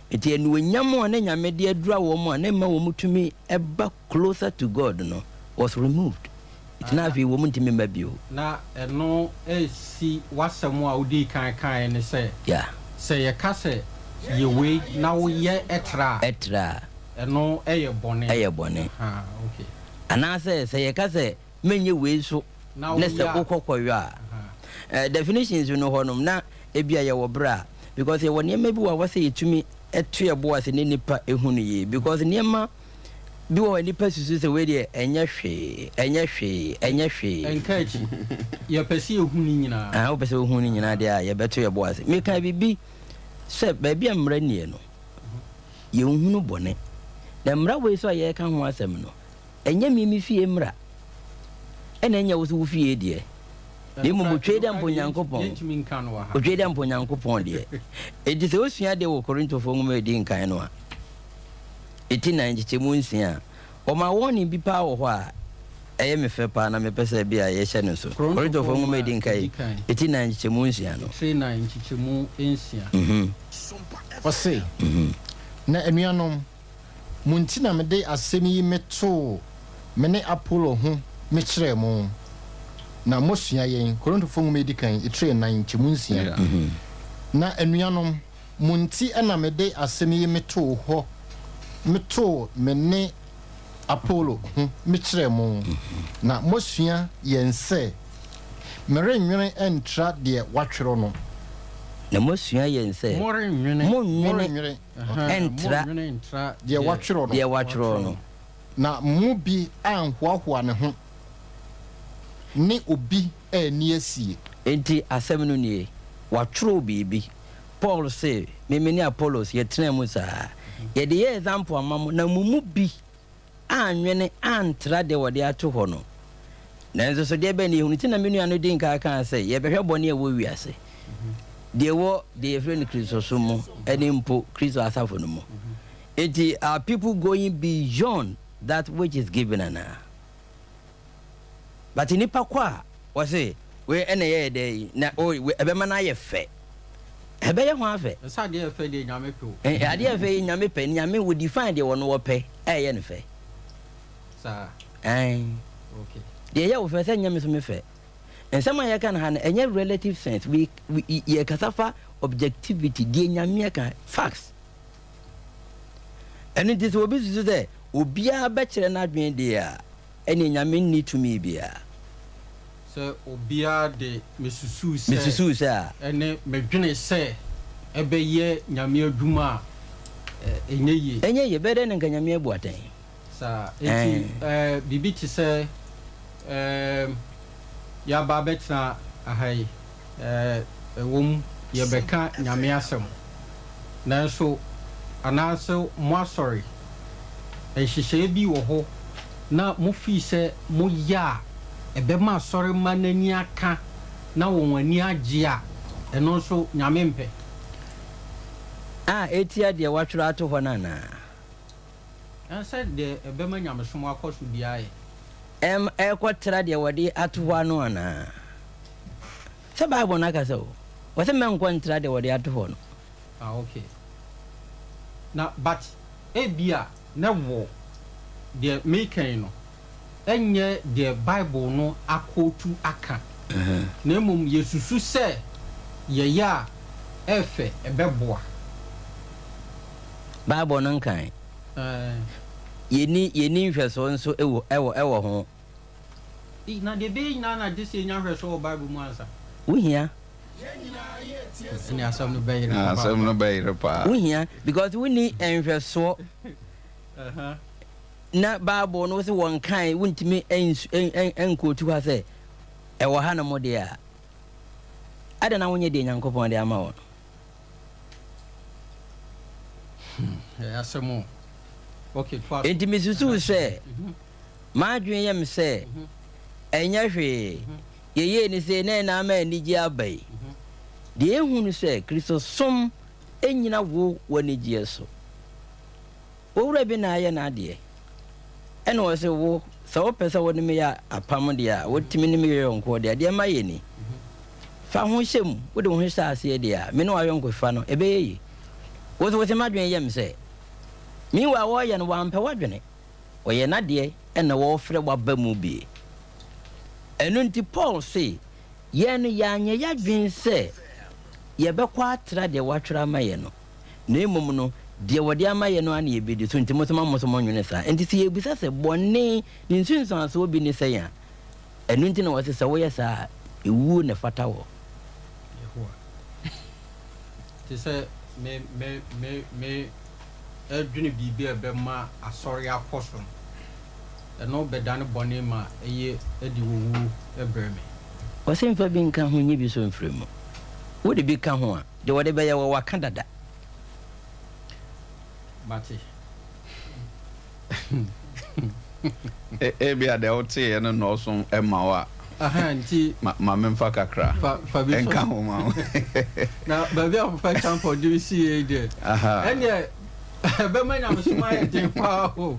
Nti anuonyam a na Nyame de adura wɔn a na ɛma wɔn tumi ba closer to God no was removed. Nti na afei wɔn ntumi mma bio. Na ɛno resi w'asɛm a wodii kan kaeɛ ne sɛ, sɛ yɛka sɛ yɛ wei na woyɛ tra a, Tra a, ɛno yɛ bɔne. Ɛyɛ bɔne. Okay. Anaasɛ sɛ yɛka sɛ menyɛ wei nso Na ne sɛ woyɛ a. wokɔ kɔyɔ a. Definitions no hɔ nom na ebia yɛwɔ berɛ a, because yɛwɔ nneɛma bi wɔ hɔ a ɛwɔ sɛ yɛtumi to yɛn bo ase ne nnipa hu no yie, because nneɛma bi wɔ hɔ a nnipa susu sɛ wei deɛ ɛnyɛ hwee, ɛnyɛ hwee, ɛnyɛ hwee. Ɛnka akyi, yɛpɛ sɛ yɛhu ne nyinaa. Ah, wopɛ sɛ wohu ne nyinaa deɛ a, yɛbɛto yɛn bo ase. Meka biribi sɛ baabi a mmara nnie no, yɛnhunu bɔne. Na mmara wei nso a yɛreka ho asɛm no, Ɛnyɛ me me fie mmara, ɛna ɛnyɛ wo nso wo fie deɛ, na mmom Otwedeampo Nyankopɔn, Otwedeampo Nyankopɔn deɛ. Enti sɛ wosua adeɛ wɔ Korintofoɔ nwoma a ɛdi nkan no a, ɛti nan nkyekyɛmu nsia a, wɔma warning bi paa wɔ hɔ a ɛyɛ me fɛ paa na mepɛ sɛ bi a yɛhyɛ no nso. Korintofoɔ nwoma a ɛdi nkan, ɛti nan nkyekyɛmu nsia no. Ɛtire nan nkyekyɛmu nsia. Ɔse, Na anuanom, Mo nti na mede asɛm yi metoo me ne Apolo ho mekyerɛɛ mo, na moasua yɛn. Korintofo Nwoma a Edi Kan, etire nnan, nkyɛmu nsia. Na anuanom, mo nti na mede asɛm yi metoo hɔ metoo me ne Apolo ho mekyerɛɛ mo, na moasua yɛn sɛ, Merennwene ntra deɛ wɔatwerɛ no. Na moasua yɛn sɛ, Morennwene. Monnnwene ntra deɛ wɔatwerɛ no. Deɛ wɔatwerɛ no. Na mo mu bi anhoahoa ne ho, ne obi anni asie. Enti asɛm no nie, wɔatwerɛ biribi. Paul se, Me me ne Apollos yɛtenaa mu saa. Yɛde yɛɛ example ama mo, na mo mu bi annwene antra deɛ wɔde ato hɔ no. Nanso so deɛ bɛn na yɛhunu? Nti na me nua no dii nkan kaa sɛ, yɛbɛhwɛ bɔne a ɛwɔ wiase, deɛ ɛwɔ deɛ yɛfrɛ no Kristosom mu, ɛne mpo Kristo asafo no mu. Nti are people going beyond that which is given anaa? But nnipa kɔ a, wɔse wei ɛna ɛyɛɛ dɛ yi, na o ɛbɛma no ayɛ fɛ. Ɛbɛyɛ ho afɛ. Ɛsɛ adeɛ a ɛfɛ deɛ Nyame pɛ o. Adeɛ a ɛfɛ yi Nyame pɛ, Nyame wɔ define deɛ ɔno ɔpɛ a ɛyɛ no fɛ. Saa. Ae. Okay. Deɛ ɛyɛ wo fɛ sɛ nyɛ me so me fɛ. Nsɛm a yɛka no ha no, ɛnyɛ relative sense. We, we, yɛkasa fa objectivity, deɛ Nyame aka, facts. Ɛno nti sɛ obi susu sɛ obiara bɛkyerɛ n'adwene deɛ a, ɛneɛ Nyame nni tumi biara. Sɛ obiara de mesusuu sɛ. Mesusuu sɛ a. Ɛne medwene sɛ ɛbɛyɛ Nyame adwuma a, ɛnyɛ yie. Ɛnyɛ yie, ɛbɛyɛ dɛn na nka Nyame abu atɛn? Saa. Enti biribi te sɛ yɛaba abɛtena ha yi, ɛwom yɛbɛka Nyame asɛm, nanso anaase mo asɔre nhyehyɛeɛ bi wɔ hɔ na mo fii sɛ moyɛ a ɛbɛma asɔremma no ani aka na wɔn ani agye a, ɛno nso Nyame mpɛ? A ɛtia deɛ wɔatwerɛ ato hɔ no anaa? Ɛnsɛ deɛ ɛbɛma nyamesom akɔ so biara yɛ. Ɛm ɛrekɔtra deɛ wɔde ato hɔ ano anaa? Sɛ Bible no aka sɛ o, wɔse mɛnkɔ ntra deɛ wɔde ato hɔ no. Ah okay. Na but ebia na wɔ deɛ meka yi no ɛnyɛ deɛ Bible no akootu aka, na mmom yɛsusu sɛ yɛyɛ a ɛfɛ, ɛbɛboa. Bible no nkae. Yɛnni yɛnni nhwɛsoɔ nso wɔ ɛwɔ ɛwɔ ho. Ei, na deɛ ɛbɛyɛ nyinaa na gye sɛ yɛnya nhwɛsoɔ wɔ Bible mu ansa. Wohia. Ɛnneɛ asɛm no bɛyere papaapa. Asɛm no bɛyere paa. Wohia because wonni nhwɛsoɔ. Na Bible no wose wɔnkae, wontumi nkootu ha sɛ ɛwɔ hanom deɛ a, adɛn na wonyɛ deɛ Nyankopɔn de ama wo no? Hmm, ɛyɛ asɛm o. Okay, toa so. Enti misusuw sɛ, m'adwene yɛ me sɛ ɛnyɛ hwee, yɛyɛɛ no sei na ɛna ama anigye aba yi. Deɛ ehu ne sɛ Kristosom nnyina wo w'anigyeɛ so. Wo wura bi na ayɛ n'adeɛ, ɛna ɔse wo, sɛ wopɛ sɛ wo ne me yɛ apam deɛ a, wotumi ne me yɛ yɔnkoɔ deɛ a, deɛ mayɛ ni. Fa ho hyɛ mu, wode wo ho hyɛ aseɛ deɛ a, me ne w'ayɔnkofa no, ɛbɛyɛ yie. Wo nso wose m'adwene yɛ me sɛ. Meanwhile wɔreyɛ no, wampɛ w'adwene. Ɔyɛ n'adeɛ ɛna wɔrefrɛ w'aba mu bie. Ɛno nti Paul se, yɛn no yɛanyɛ y'adwene sɛ yɛbɛkɔ atra deɛ wɔatwerɛ ama yɛn no. na mmom no, deɛ wɔde ama yɛn no ara na yɛbɛdi so, enti mo nso ma mo nso monnwene saa. Enti sɛ yɛbisa sɛ, Bɔne ne nsunsuansoɔ bi ne sɛn a, ɛno nti na wɔse sɛ woyɛ saa a, ewuo na ɛfata wo. Yehowa. Te sɛ me, me, me, me ɛredwene biribi a ɛbɛma asɔre akɔ so no, ɛno bɛdane bɔne ma ɛyɛ de owuo brɛ me. Wɔse mfa bi nka ho nyi bi so mfiri mu. Wode bi ka ho a, Deɛ wɔde bɛyɛ wɔ waka dada. Mate. Ebia deɛ woteeɛ no nnɔɔso mma wo a, Aha, nti. Ma, ma memfa kakra Fa, fa bi nka so. ho ma wo. Na baabi a Papa Champon de me siiɛ yi deɛ, Aha. ɛnneɛ ɛbɛma nyamesom ayɛ den paa o.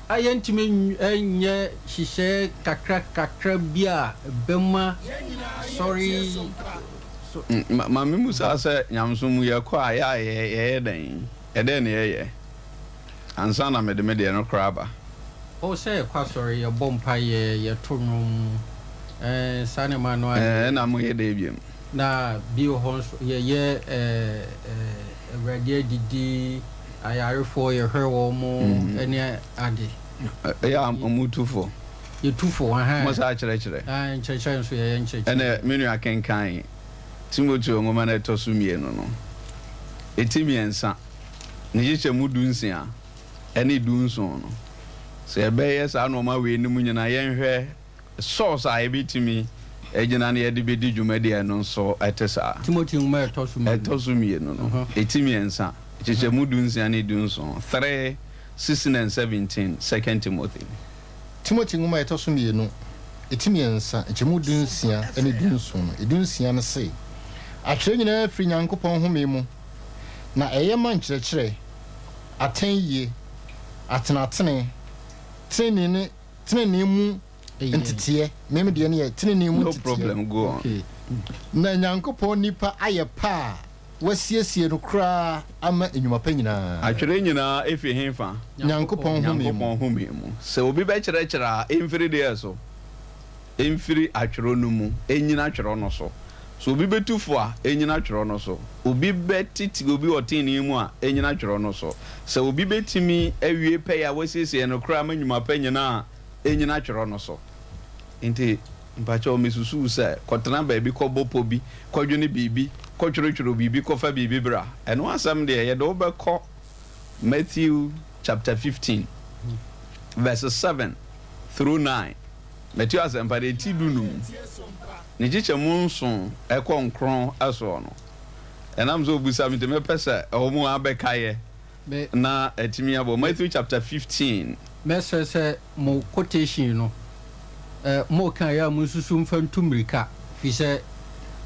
A yɛntumi nyɛ nhyehyɛɛ kakra kakra bi a ɛbɛma asɔre so. Ma memmisa sɛ, nyamesom mu yɛkɔ a, yɛ a yɛyɛ dɛn? Ɛdɛn na yɛyɛ ansa na mede me deɛ no koraa aba? Oh, sɛ yɛkɔ asɔre, yɛbɔ mpaeɛ, yɛto nnwom, eh, saa nneɛma no ara deɛ. Ɛna moyɛ dɛn biom? Na bi wɔ hɔ nso, yɛyɛ eh, eh, Awurade adidi, ayarefoɔ yɛhwɛ wɔn ne ade. Ɛyɛ a motu fo? Yɛtu fo, ahan. Mo saa kyerɛkyerɛ? Ahan, nkyerɛkyerɛ nso yɛyɛ nkyerɛkyerɛ. Ɛnɛ me nua kenkan Timoteo nwoma no a ɛtɔ so mmienu no, eti mmiɛnsa, ne nkyekyɛmu dunsia ne dunson no. Sɛ yɛbɛyɛ saa nnoɔma weinom nyinaa, yɛnhwɛ source a yɛbɛtumi agyina na yɛde bɛdi dwumadi a ɛno nso ɛte saa. Timoteo nwoma a ɛtɔ so mmienu. Ɛtɔ so mmienu no, eti mmiɛnsa, nkyekyɛmu dunsia ne dunson, 3, 16 and 17, Second Timothy. Timothy nwoma a ɛtɔ so mmienu. Eti mmiɛnsa, nkyɛmu 16 ne 17 no, 16 no se, Atwerɛ nyinaa firi Nyankopɔn home mu, na ɛyɛ ma nkyerɛkyerɛ, atɛn yie, atenatene, tenenee ne tenenee mu nteteɛ. Me me deɛ no yɛ tenenee mu No nteteɛ. problem, go on. Okay. Na Nyankopɔn nipa ayɛ pɛ a wɔasiesie no koraa ama nnwuma pa nyinaa. Atwerɛ nyinaa ɛfiri hefa? Nyankopɔn home mu. Nyankopɔn home mu. Sɛ obi bɛkyerɛkyerɛ a, ɛmfiri deɛ so? Ɛmfiri atwerɛ no mu, ɛnnyina twerɛ no so. Sɛ obi bɛtu fo a, ɛnnyina twerɛ no so. Obi bɛtete obi wɔ tenenee mu a, ɛnnyina twerɛ no so. Sɛ obi bɛtumi awie pɛyɛ a wasiesie no koraa ama nnwuma pa nyinaa a, ɛnnyina twerɛ no so. Enti, mpakyɛw, misusuw sɛ kɔtena baabi kɔbɔ pɔ bi, kɔdwene biribi, kɔtwerɛtwerɛ biribi, kɔfa biribi bra. Ɛno asɛm deɛ, yɛde wo bɛkɔ Matthew chapter 15 verse 7 through 9. Mateo Asɛmpa no, eti 15, ne nkyekyɛmu 7 kɔ 9 soɔ no. Ɛnam sɛ obisa me nti, mɛpɛ sɛ wɔn abɛkaeɛ Me na atumi abɔ. Matthew chapter 15. Mɛsrɛ sɛ mo quotation no, eh, moka ɛyɛ a monsusu mfa ntu mmirika, firi sɛ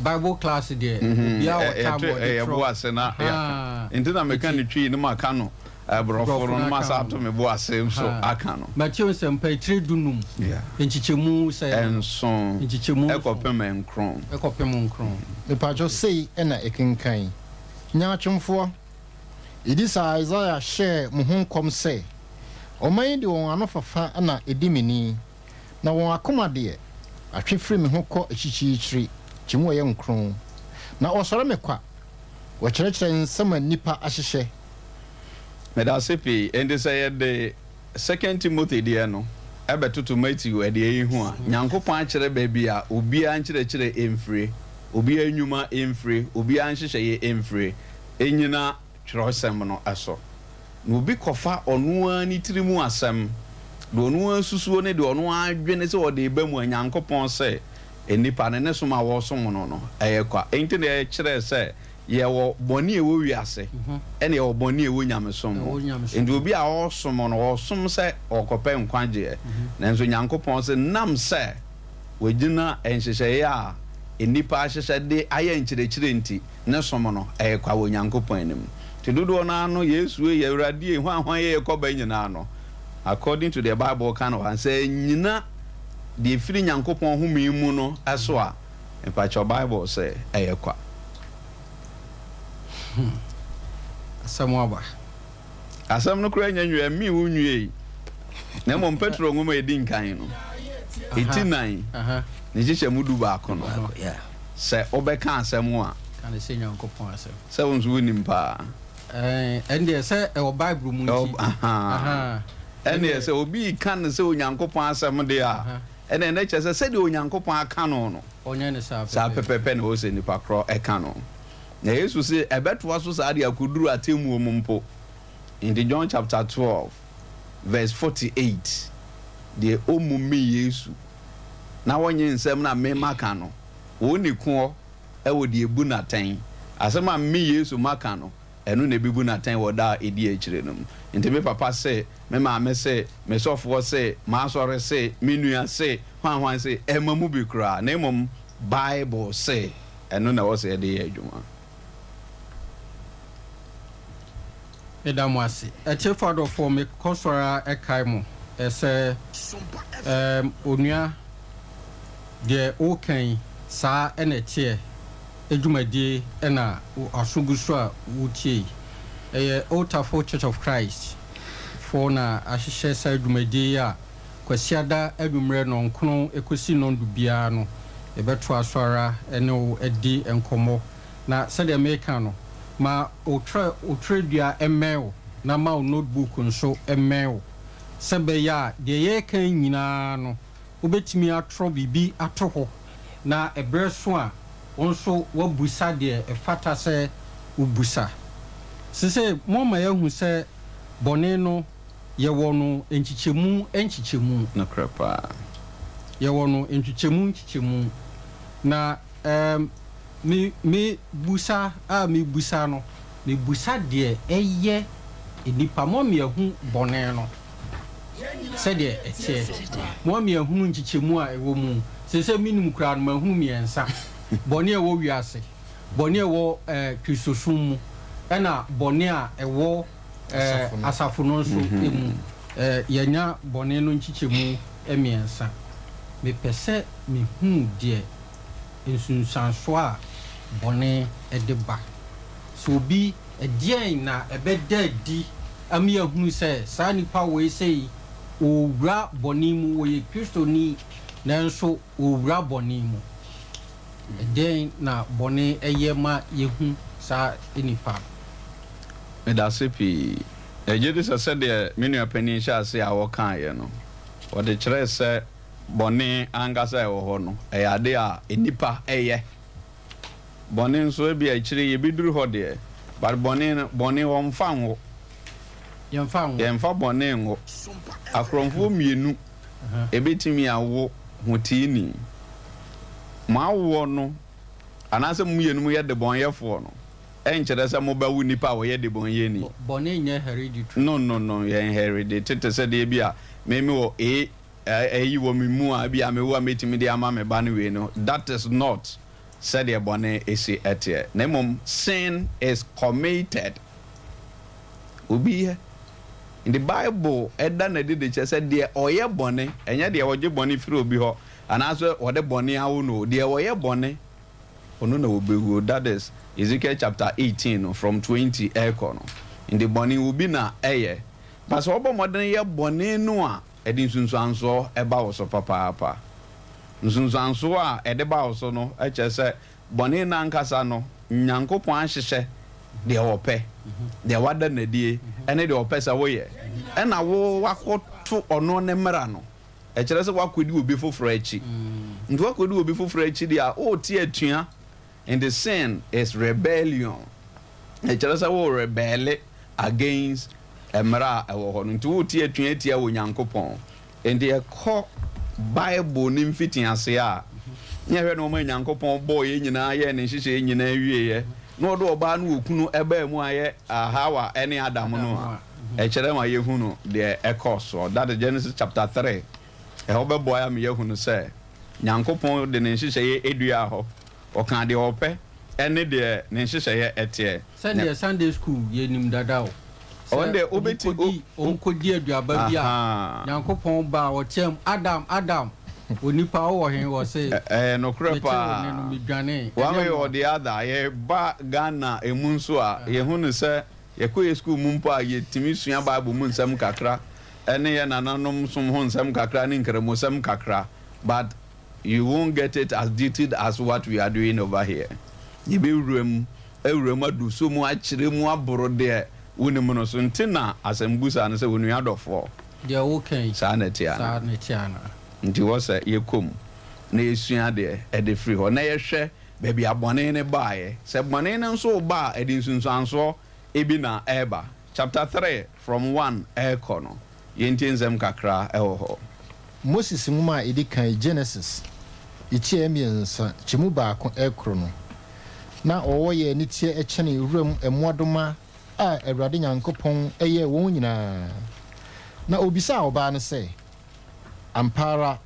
Bible class deɛ, obiara wɔ time a ɔde Yɛto yɛ bo twerɛ. ase na yɛaka. Ahaa. Nti na meka Nti, no Twi na maka no Borɔfo Borɔfo no no na aka masa ho ato no. me bo ase nso Ahaa. aka no. Mateo Nsɛmpa etire 15, Yeah. nkyekyɛmu sɛn no no? 7 Nkyekyɛmu 7 kɔpem 9. kɔpem 9. Mepatwo sei na ɛkenkan, Nyaatwomfoɔ, Edi saa a Isaiah hyɛɛ mo ho nkɔm sɛ, Ɔman yi de wɔn anofafa na edi me ni, na wɔn akoma deɛ, atwe firi me ho kɔ akyirikyirikyiri, kyɛ mu ɔyɛ nkron, na wɔsɔre me kwa, wɔkyerɛkyerɛ nsɛm a nnipa ahyehyɛ. Medase pii. Enti sɛ yɛde Second Timothy deɛ no bɛtoto Matthew deɛ yi ho a, Nyankopɔn akyerɛ baabi a obiara nkyerɛkyerɛ mfire, obiara nnwuma mfire, obiara nhyehyɛeɛ mfire, nnyina twerɛsɛm no so. Na obi kɔfa ɔno ara ne tiri mu asɛm, deɛ ɔno ara susuo ne deɛ ɔno ara dwene sɛ ɔde reba mu a, Nyankopɔn se nnipa no ne som a wɔresom no no, ɛyɛ kwa. Enti na yɛkyerɛɛ sɛ yɛwɔ bɔne a ɛwɔ wiase ɛna yɛwɔ bɔne a ɛwɔ nyamesom mu. Enti obi a ɔresom no, ɔresom sɛ ɔrekɔpɛ nkwagyeɛ. Nanso Nyankopɔn se nam sɛ wagyina nhyehyɛeɛ a nnipa ahyehyɛ de ayɛ nkyerɛkyerɛ nti, ne som no, ɛyɛ kwa wɔ Nyankopɔn anim. Nti dodoɔ no ara no, Yesu ei, Awurade ei, hwan hwan ei ɛkɔ ba nyinaa no, according to deɛ Bible ka no hɔ a, sɛ annyina deɛ ɛfiri Nyankopɔn home mu no so a, mepakyɛw Bible sɛ ɛyɛ kwa. Hmm. Asɛm aba. Asɛm no koraa nya nwie, ɛmmee wo nwiei. Na mmom Petro nwoma a edi nkan no, eti nan, ne nkyekyɛmu 11 no, sɛ wobɛka asɛm a, Ka no sɛ Nyankopɔn asɛm. Sɛ wo nso wunim paa. Ɛndeɛ sɛ ɛwɔ Bible mu nti. Ɛndeɛ sɛ obi reka no sɛ Onyankopɔn asɛm deɛ a, ɛnneɛ na kyerɛ sɛ sɛdeɛ Onyankopɔn aka no no, Ɔnyɛ no saa saa pɛpɛɛpɛ. pɛpɛɛpɛ na ɛwɔ sɛ nipa korɔ ka no. Na Yesu se ɛbɛtoa so saa de akoduru atemmuo mu mpo. Nti John chapter 12 verse 48, deɛ ɔmmu me Yesu na ɔnnye nsɛm no a me maka no, ɔnni koɔ wɔ deɛ ɛbu no atɛn. Asɛm a me Yesu maka no, ɛno na ɛbɛbu no atɛn wɔ da a ɛdi akyire no mu. Nti me papa se, me maame se, me sɔfoɔ se, m'asɔre se, me nua se, hwan hwan se, ɛmma mu bi koraa, na mmom Bible se, ɛno na ɛwɔ sɛ yɛde yɛ adwuma. Meda mo ase. Atiefo adɔfoɔ, mekɔ so ara kae mo sɛ, ɛɛm, onua, deɛ woreka yi, saa na ɛteɛ, dwumadie na w'aso gu so a woretie yi. Ɛyɛ Old Tafo Church of Christ foɔ na ahyehyɛ saa dwumadie yi a Kwasiada anwummerɛ nnɔnkron kɔsi nnɔndu biara no, yɛbɛtoa so ara ne wo adi nkɔmmɔ. Na sɛdeɛ mereka no, ma wo twerɛ wo twerɛdua mmɛn wo, na ma wo notebook nso mmɛn wo, sɛ ɛbɛyɛ a deɛ yɛreka yi nyinaa no, wobɛtumi atwerɛ biribi ato hɔ, na ɛberɛ so a, wo nso woabusa deɛ ɛfata sɛ wobisa. Seesei moama yɛahu sɛ bɔne no, yɛwɔ no nkyekyɛmu nkyekyɛmu. Nokorɛ paa. Yɛwɔ no nkyekyɛmu nkyekyɛmu. Na ɛɛm, me, me busa a mebusa no, mebusa deɛ ɛyɛ nnipa. Moama yɛahu bɔne no. sɛdeɛ ɛteɛ. Moama yɛahunu nkyekyɛmu a ɛwɔ mu. Seesei menim koraa no, mahunu mmiɛnsa, bɔne a ɛwɔ wiase, bɔne a ɛwɔ Kristosom mu, ɛna bɔne a ɛwɔ asafo no nso mu. Yɛanya bɔne no nkyekyɛmu mmiɛnsa. Mepɛ sɛ mehunu deɛ nsunsuansoɔ a bɔne de ba. Sɛ obi, ɛdeɛn na ɛbɛda adi ama yɛahunu sɛ saa nipa wei sei ɔrewura bɔne mu, ɔyɛ Kristoni nanso ɔrewura bɔne mu? Ɛdeɛn na bɔne yɛ ma yɛhu saa nipa no? Medase pii. Megye di sɛ sɛdeɛ me nua panin hyɛɛ aseɛ a ɔkaeɛ no, ɔde kyerɛɛ sɛ bɔne ankasa a ɛwɔ hɔ no, ɛyɛ adeɛ a nnipa yɛ. Bɔne nso ebia akyire yi yɛbɛduru hɔ deɛ, but bɔne no, bɔne wɔmfa nwo. Yɛmfa nwo. Yɛmfa bɔne nwo. Akorɔmfoɔ mmienu ɛbɛtumi awo hoteeni. Mo awoɔ no, anaasɛ mo mmienu moyɛ debɔnyɛfoɔ no, ɛnkyerɛ sɛ mobɛwo nipa a ɔyɛ debɔnyɛni. Bɔne nyɛ hereditary. No, no, no, yɛn hereditary te sɛ deɛ bi a me mewɔ A. Ɛyi wɔ me mu a ebia mewu a mɛtumi de ama me ba no wei no, that is not sɛdeɛ bɔne si teɛ. Na mmom sin is committed. Obi yɛ. Nti Bible da no adi de kyerɛ sɛ deɛ ɔyɛ bɔne, ɛnyɛ deɛ ɔgye bɔne firi obi hɔ anaasɛ ɔde bɔne awo no o, deɛ ɔyɛ bɔne, ɔno na ɔbɛwuo. That is Ezekiel chapter 18 no from 20 ɛrekɔ no. Nti bɔne obi na ɛyɛ. But sɛ ɔbɔ mmɔden yɛ bɔne no a, ɛde nsunsuansoɔ ba wo so papaapa. Nsunsuansoɔ a ɛde ba wo so no kyerɛ sɛ bɔne no ankasa no, Nyankopɔn ahyehyɛ deɛ ɔpɛ, deɛ wada no adie, ne deɛ ɔpɛ sɛ woyɛ, ɛna wo woakɔto ɔno ne mmara no. Ɛkyerɛ sɛ woakɔdi obi foforɔ akyi. Nti woakɔdi obi foforɔ akyi deɛ a, worete atua. Nti sin is rebellion. Ɛkyerɛ sɛ wo rebɛle against mmara a ɛwɔ hɔ no. Nti wote atua atia Onyankopɔn. Nti ɛkɔ Bible no mfitiaseɛ a, ne yɛhwɛ nnoɔma a Nyankopɔn bɔɔ yɛn nyinaa, yɛɛ ne nhyehyɛeɛ nyinaa wieɛ, na ɔde ɔbaa ne okunu ɛbaa mu a ɛyɛ Hawa ne Adam no a, ɛkyerɛ ma yɛhunu deɛ ɛkɔɔ soɔ. That is Genesis chapter 3. Ɛhɔ bɛboa yɛn ama yɛahunu sɛ Nyankopɔn de ne nhyehyɛeɛ duaa hɔ. Ɔkaa deɛ ɔpɛ ne deɛ ne nhyehyɛeɛ teɛ. Sɛdeɛ Sunday school yɛnim dada o, sɛ wɔkɔdi wɔkɔdi aduaba bi a, Nyankopɔn ba a ɔteam, Adam, Adam, onipa wowɔ he? Ɔse, Ɛyɛ nokorɛ Metee wo nne no, paa. medwanee. One Ɛnyɛ way mmoa. or the other, yɛba Ghana ɛmu nso a, yɛhu no sɛ yɛkɔ yɛ school mu mpo a, yɛtumi sua Bible mu nsɛm kakra, ɛne yɛn nananom som ho nsɛm kakra ne nkramosɛm kakra, but You won't get it as detailed as what we are doing over here. Yɛbɛwura mu, awura mu adu so mu akyerɛ mu aboro deɛ wonim no so. Nti na asɛmbusa no sɛ, onua dɔfoɔ, Deɛ woka yi, saa na ɛte saa anaa? na ɛte anaa? Nti wɔ sɛ yɛkɔ mu na yɛsua adeɛ de firi hɔ na yɛhwɛ baabi a bɔne no baeɛ. Sɛ bɔne no nso reba a, ɛde nsunsuansoɔ bi na ɛreba. Chapter 3 from 1 rekɔ no, Yɛntie nsɛm kakra wɔ hɔ. Moses nwoma a edi kan, Genesis, etiɛ miensa, kyɛmu baako rekoro no, na ɔwɔ yɛ aniteɛ kyɛne wuram mmoadoma a Awurade Nyankopɔn yɛɛ wɔn nyinaa. Na obisaa ɔbaa no sɛ, Ampa ara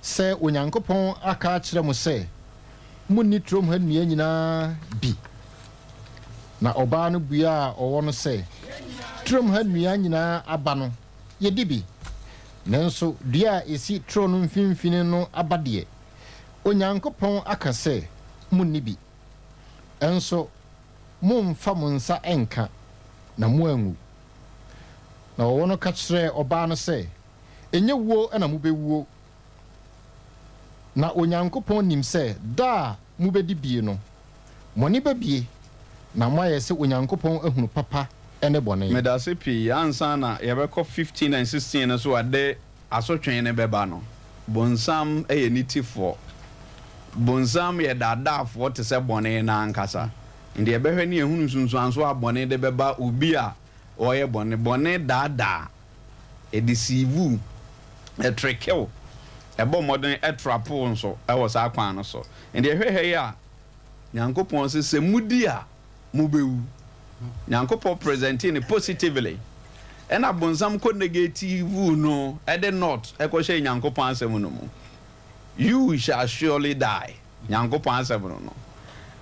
sɛ Onyankopɔn aka akyerɛ mo sɛ, 'Munni turom ha nnua nyinaa bi'? Na ɔbaa no buaa ɔwɔ no sɛ, Turom ha nnua nyinaa aba no, yedi bi, nanso dua a esi turo no mfimfini no aba deɛ, Onyankopɔn aka sɛ, 'Munni bi, nso mommfa mo nsa nnka, na moanwu. Na ɔwɔ no ka kyerɛɛ ɔbaa no sɛ, Ɛnyɛ wuo na mobɛwuo. Na Onyankopɔn nim sɛ da a mobɛdi bie no, mo ani bɛbue, na moayɛ sɛ Onyankopɔn ahunu papa ne bɔne. Medase pii. Ansa na yɛbɛkɔ 15 and 16 no so a de asotwee no bɛba no, bonsam yɛ nitefoɔ. Bonsam yɛ daadaafoɔ te sɛ bɔne no ankasa. Nti yɛbɛhwɛ ne yɛhunu nsunsuansoɔ a bɔne de bɛba obi a ɔyɛ bɔne. Bɔne daadaa, ɛdeceive wo, ɛtricke wo, ɛbɔ mmɔden ɛtrapo wo nso wɔ saa kwan no so. Nti yɛhwɛ ha yi a, Nyankopɔn se sɛ modi a mobɛwu. Nyankopɔn presentee no positively. Ɛna bonsam kɔ negative no ɛde not ɛkɔhyɛ Nyankopɔn asɛm no mu. You shall surely die. Nyankopɔn asɛm no no.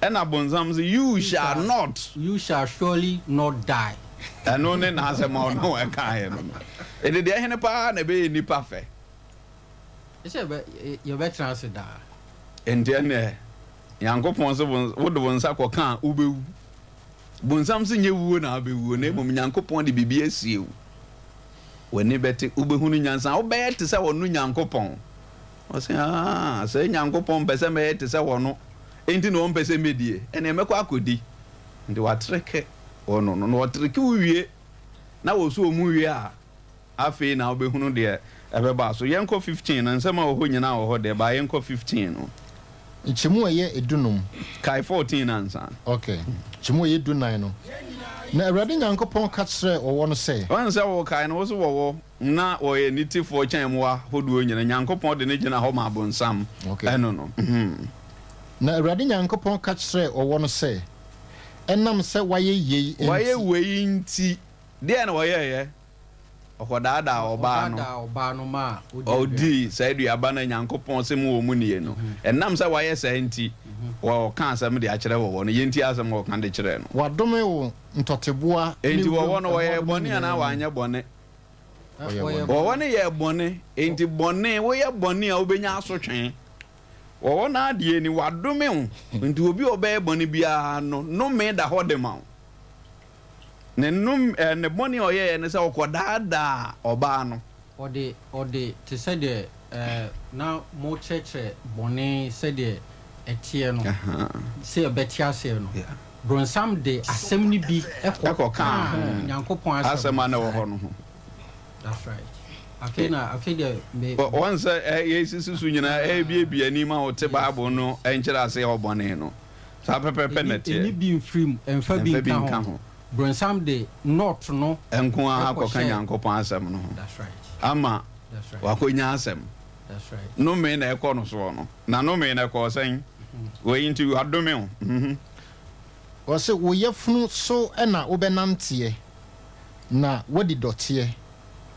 Ɛna bonsam sɛ you shall not. You shall surely not die. Ɛno ne n'asɛm a ɔno ɛkaeɛ no no. Ɛde deɛ hene paa na ɛbɛyɛ nipa fɛ. Ɛsɛ yɛbɛtena ase daa. Nti ɛneɛ Nyankopɔn sɛ wode wo nsa kɔka a wobɛwu. Bonsam sɛ nyɛ wuo na wobɛwuo na mmom Nyankopɔn de biribi asie wo. W'ani bɛte, wobɛhunu nyansa, wobɛyɛ te sɛ ɔno Nyankopɔn. Ɔse aa sɛ Nyankopɔn mpɛ sɛ mɛyɛ te sɛ ɔno, enti na ɔmpɛ sɛ mɛdie, ɛneɛ mɛkɔ akɔdi. Nti watreke ɔno no, na ɔtreke wo wie na wɔso ɔmu wie a, Afei na wobɛhunu deɛ ɛbɛba so. Yɛnkɔ 15 no, nsɛm a ɛwɔ hɔ nyinaa wɔ hɔ deɛ, but yɛnkɔ 15 no. Nkyɛmu a ɛyɛ dunum. Kae 14 no ansa. Ok. Nkyɛmu a ɛyɛ dunan no. Na Awurade Nyankopɔn ka kyerɛɛ ɔwɔ no sɛ. Woahu sɛ wokae no, wo so wɔwɔ, na wɔyɛ anitefoɔ kyɛn mmoa hodoɔ nyina. Nyankopɔn de no gyina hɔ ma abonsam. Ok. Ɛno no. Mm. Na Awurade Nyankopɔn ka kyerɛɛ ɔwɔ no sɛ, Ɛnam sɛ woayɛ yei nti. Woayɛ wei nti. Deɛn na ɔyɛeɛ? Ɔkɔdaadaa ɔbaa no. Ɔdaadaa ɔbaa no maa ɔdii aduaba. Ɔdii saa aduaba no a Nyankopɔn se mo wɔ mu nnie no. Ɛnam sɛ wayɛ saa nti, ɔka asɛm de akyerɛ wɔwɔ no. Yɛntie asɛm a ɔka de kyerɛɛ no. Wɔadome wo ntɔteboa ne Enti wuram wɔwɔ no, wɔyɛɛ mmoadoma bɔne anaa nyinaa mu. wɔanyɛ bɔne? Wɔyɛɛ bɔne. Wɔwɔ no yɛɛ bɔne. Enti bɔne, woyɛ bɔne a wobɛnya asotwe. Wɔwɔ no adeɛ ni, wɔadome wo. Enti obi a ɔbɛyɛ bɔne biara no, nnome da hɔ de ma wo. Ne nnom ɛɛ ne bɔne a ɔyɛeɛ ne sɛ ɔkɔdaadaa ɔbaa no. Ɔde, ɔde, te sɛ deɛ ɛɛ na mokyerɛkyerɛ bɔne sɛdeɛ ɛteɛ no, sɛ yɛbɛte aseɛ no, bronsam de asɛm no bi Ɛkɔkaa kɔkaa ho. Nyankopɔn asɛm Asɛm a na ɛwɔ hɔ no ho. That's right. Afei na, afei deɛ me. Wɔ, wɔn sɛ ɛ yɛsisi so nyinaa ɛrebiebie ani ma wote Bible no nkyerɛaseɛ wɔ bɔne no. Saa pɛpɛɛpɛ na ɛteɛ. Ɛnni bi mfiri mu, ɛmfa bi nka ho. Bronsam de not no Nko ara kɔhyɛɛ. kɔka Nyankopɔn asɛm no ho. That's right. Ama That's right. wakɔnya asɛm. That's right. Nnome na ɛkɔ no soɔ no. Na nnome no ɛkɔɔ sɛn? Wei nti wadome wo. Mhm. Ɔse, Wo yafunu so na wobɛnanteɛ, na woadi dɔteɛ,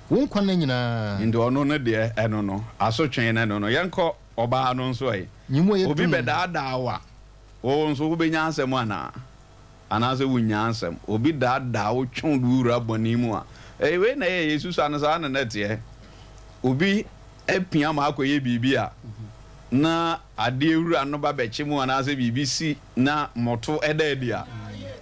wo nkwa nna nyinaa. Nti ɔno no deɛ ɛno no, asotwee no ɛno no. Yɛnkɔ ɔbaa no nso ɛ. Obi bɛdaadaa wo a, wo nso wobɛnya asɛm anaa? Anaasɛ wonnya asɛm? Obi daadaa wo twe wo de wo wura bɔne mu a, ɛyɛ wei na ɛyɛ yɛsusua no saa na na ɛteɛ. Obi apia ma akɔyɛ biribi a, na adeɛ wura no ba bɛkye mu anaasɛ biribi si na moto da adi a,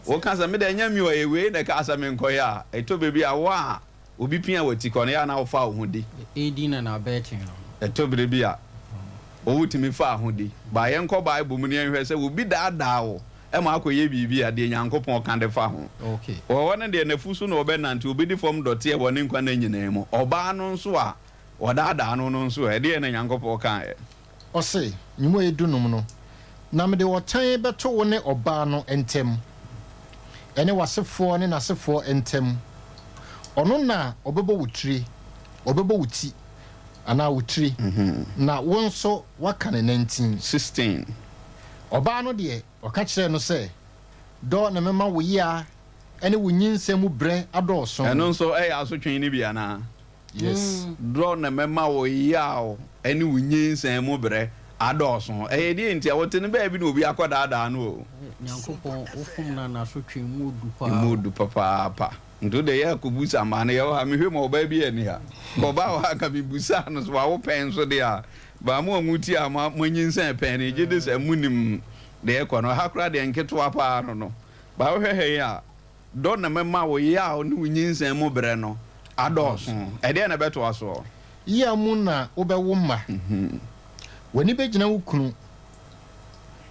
woka sɛ, me deɛ ɛnyɛ me o, ɛyɛ wei na ɛkaa sɛ menkɔyɛ a, ɛtɔ baabi a wo a Obi pia w'atikɔ no, ɛyɛ a na wofa wo ho di. Aiding and abetting no. Ɛtɔ bere bi a, wotumi fa ho di. Ba yɛnkɔ Bible mu na yɛnhwɛ sɛ obi daadaa wo ma akɔyɛ biribi a, deɛ Nyankopɔn ka de fa ho. Wɔ hɔ no deɛ, n'afu so na ɔbɛnante, obedi fam dɔteɛ wɔ ne nkwa nna nyinaa mu. Ɔbaa no nso a wɔdaadaa no no nso ɛ, ɛdeɛn na Nyankopɔn kaeɛ? Ɔse, Nnwuma a ɛyɛ dunum no, na mede ɔtan bɛto wo ne ɔbaa no ntam, ɛne w'asefoɔ ne n'asefoɔ ntam. Ɔno na ɔbɛbɔ wo tire, ɔbɛbɔ wo ti, anaa wo tiri, na wo nso woaka ne nantin. 16. Ɔbaa no deɛ, ɔka kyerɛɛ no sɛ, Dɔ na mɛma wo yea ne wo nyinsɛn mu brɛ adɔɔso. Ɛno nso yɛ asotwe no bi anaa? Yes. Dorɔ na mɛma wo yaw ne wo nyinsɛn mu brɛ adɔɔso. Ɛyɛ deɛ nti a wote no baabi na obi akɔdaadaa no o. Nyankopɔn wo fom no a n'asotwe mu odu paa Emu o. odu papaapa. Nti wo deɛ yɛ kɔbusa mmaa no yɛwɔ ha mehwɛ mu a ɔbaa biaa nni ha. Nka ɔbaa wɔ ha nka mebusaa no sɛ wawo pɛn nso deɛ a baa mo a motie a moanyinsɛn pɛn no gye di sɛ monim deɛ ɛkɔ no. Ɛha koraa deɛ nketewa paa no no. Baa wohwɛ ha yi a Dɔ na mɛma wo yaw ne wo nyinsɛn mu brɛ no adɔɔso. Ɛdeɛn na ɛbɛtoa soɔ? Yea mu na wobɛwo mma. W'ani bɛgyina wo kunu,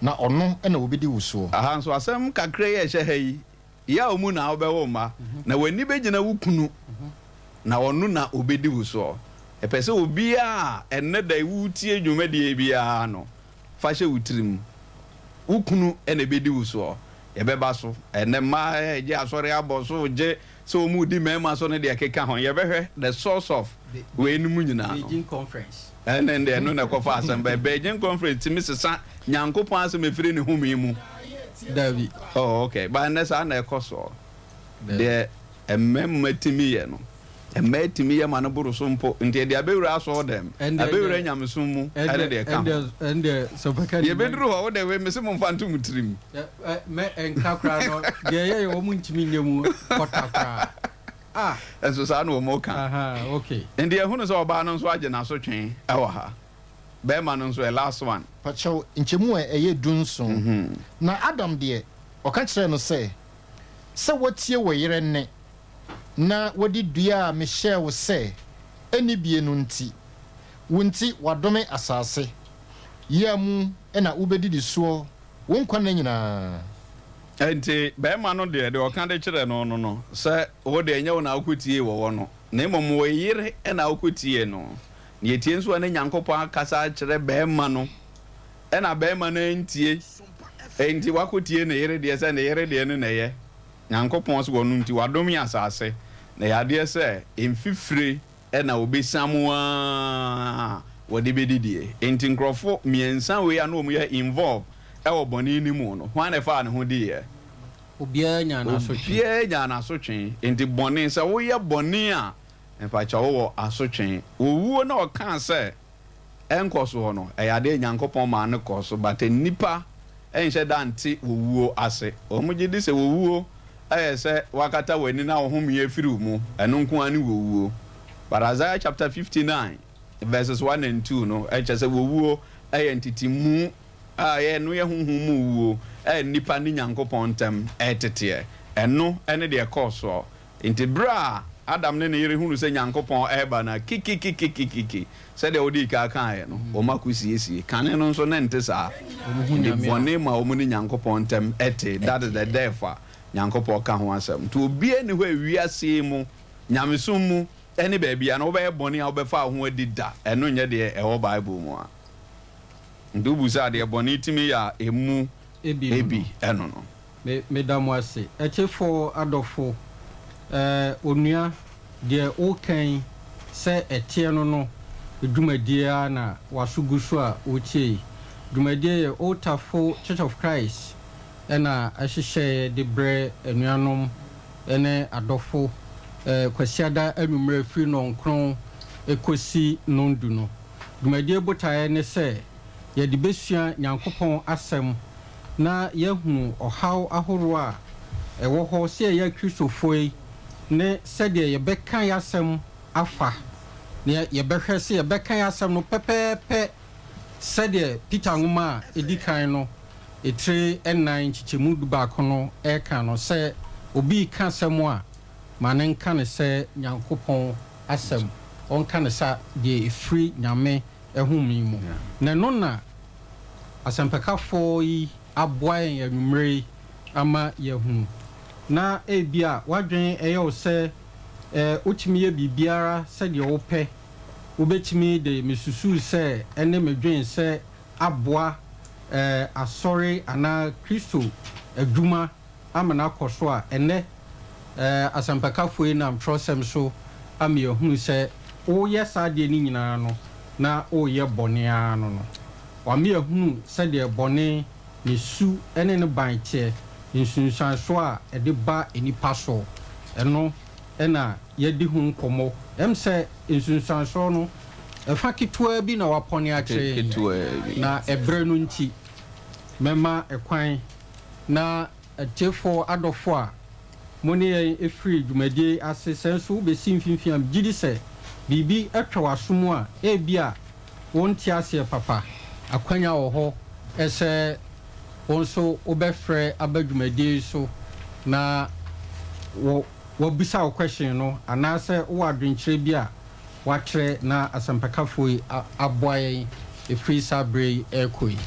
na ɔno na ɔbɛdi wo soɔ. Aha nso, asɛm kakra yi a ɛhyɛ ha yi, Yaw mu na wobɛwo mma, na w'ani bɛgyina wo kunu, na ɔno na ɔbɛdi wo soɔ. Ɛpɛ sɛ obiara a ɛnnɛ da yi woretie dwumadie yi biara no, fa hyɛ wo tirim. Wo kunu na ɛbɛdi wo soɔ. Yɛbɛba so. Ɛnnɛ mmaa regye asɔre abɔ so, gye sɛ wɔn redi mmarima so ne deɛ ɛkeka ho. Yɛbɛhwɛ the source of weinom nyinaa no. Beijing Conference. Ɛne deɛ ɛno na ɛkɔfa asɛm ba. Beijing Conference tumi sesa Nyankopɔn asɛm ɛfiri ne home mu. Dabi. Oh, okay. Ba ɛnnɛ saa na ɛkɔ soɔ. Deɛ mmarima tumi yɛ no. Mmaa tumi yɛ ma no boro so mpo. Nti ɛde abɛwura asɔɔdɛm, abɛwura nyamesom mu, ɛne deɛ ɛka ho. Yɛbɛduru hɔ, wo deɛ wei mese momfa nto mo tirim. Mɛ ɛnka koraa no, deɛ ɛyɛ yɛ wɔn ntumi nyɛ mu kɔta koraa. Ah! Nso saa na wɔn ka. Nti yɛhunu sɛ ɔbaa no nso agye n'asotwe wɔ ha. Bɛrima no nso ɛ last one. Pakyɛw, nkyɛmu a ɛyɛ dunson. Na Adam deɛ, ɔka kyerɛɛ no sɛ, Sɛ woatie wo yere nne, na wadi dua a mehyɛɛ wo sɛ nni bie no nti, wo nti wɔadome asase. Yea mu na wobɛdidi soɔ wo nkwa nna nyinaa. Enti barima no deɛ, deɛ ɔka de kyerɛɛ no no no, sɛ, Wo deɛ, ɛnyɛ wo na wokɔtiee wɔwɔ no, na mmom wo yere na wokɔtiee no. Na yɛtie nso a na Nyankopɔn akasa akyerɛ barima no, ɛna barima no antie, enti wakɔtie ne yere deɛ sɛ ne yere deɛ no na ɛyɛ. Nyankopɔn se wɔno nti wadome asase, na ɛyɛ adeɛ sɛ mfifire na wɔbɛsiam ara wɔde bɛdidie. Enti nkorɔfo mmiɛnsa wei a na wɔn yɛ involve wɔ bɔne no mu no, hwan na ɛfaa ne ho diiɛ? Obiara nyaa n'asotwe. Obiara nyaa n'asotwe. Enti bɔne, sɛ woyɛ bɔne a, mpakyɛw wowɔ asotwe. Owuo na ɔkaa sɛ ɛnkɔ soɔ no, ɛyɛ adeɛ a Nyankopɔn maa no kɔɔ so, but nnipa nhyɛ da nte owuo ase. Wɔn gye di sɛ owuo yɛ sɛ woakata w'ani na wo home afiri wo mu, ɛno nko ara ne owuo. But Isaiah chapter 59 verses 1 and 2 no kyerɛ sɛ owuo yɛ ntetemu a ɛyɛ ɛno yɛ honhom mu wuo a nnipa ne Nyankopɔn ntam reteteɛ. Ɛno ne deɛ ɛkɔɔ soɔ. Enti berɛ a Adam ne ne yere hunuu sɛ Nyankopɔn reba no a, kikikikikiki, sɛdeɛ wodii kan kaeɛ no, wɔn akosiesie. Kane no nso na ɛnte saa. Enti bɔne ma wɔn ne Nyankopɔn ntam tee. That is the death a Nyankopɔn ka ho asɛm. Nti obiara nni hɔ a wiase yi mu, nyamesom mu, ne baabiara no, wobɛyɛ bɔne a wobɛfa wo ho adi da. Ɛno nyɛ deɛ ɛwɔ Bible mu a. Nti wobu sɛ adeɛ bɔne tumi yɛ a, ɛmu ebi ɛno no. Me meda mo ase. Akyefo adɔfo, eh, onua, deɛ woka yi, sɛ ɛteɛ no no dwumadie ara na w'aso gu so a woretie yi. Dwumadie yɛ Old Tafo Church of Christ na ɛhyehyɛeɛ de brɛ anuanom ne adɔfo eh, Kwasiada anwummerɛ firi nnɔnkron kɔsi nnɔndu no. Dwumadie botaeɛ ne sɛ yɛde bɛsua Nyankopɔn asɛm na yɛahunu ɔhaw ahoroɔ a ɛwɔ hɔ sɛ yɛyɛ Akristofoɔ yi ne sɛdeɛ yɛbɛka yɛn asɛm afa, na yɛbɛhwɛ sɛ yɛbɛka yɛn asɛm no pɛpɛɛpɛ sɛdeɛ Peter nwoma a ɛdi kan no etire nnan nkyekyɛmu dubaako no reka no, sɛ obi reka asɛm a, ma no nka no sɛ Nyankopɔn asɛm, ɔnka no sa deɛ ɛfiri Nyame home mu. Na ɛno na asɛmpakafo yi aboa yɛn anwummere yi ama yɛahunu. Na ebia w'adwene yɛ wo sɛ wotumi yɛ biribiara sɛdeɛ wopɛ. Wobɛtumi de mesusuu sɛ ne medwen sɛ aboa asɔre anaa Kristo adwuma ama no akɔ so a, ɛnnɛ asɛmpakafo yi nam twerɛsɛm so ama yɛahunu sɛ woreyɛ saa adeɛ no nyinaa no, na woreyɛ bɔne ara no no. Wama yɛahunu sɛdeɛ bɔne, ne su ne ne ban teɛ, nsunsuansoɔ a ɛde ba nnipa soɔ. Ɛno na yɛadi ho nkɔmmɔ. Ɛm sɛ nsunsuansoɔ no, ɛfa ketewaa bi na wapɔne akyerɛ yɛn yi, na ɛberɛ no nti, mɛma ɛkwan Na atiefoɔ adɔfoɔ a mo ne yɛn firi dwumadie yi ase, sɛ nso wobɛsi mfimfini a, megye di sɛ biribi atwa w'aso mu a ebia wonte aseɛ papa. Akwanya wɔ hɔ sɛ wo nso wobɛfrɛ aba dwumadie yi so na wo wabisa wo question no anaasɛ wowɔ adwenkyerɛ bi a wakyerɛ na asɛmpakafoɔ yi aboa yɛn ɛfiri saa berɛ yi rekɔ yi.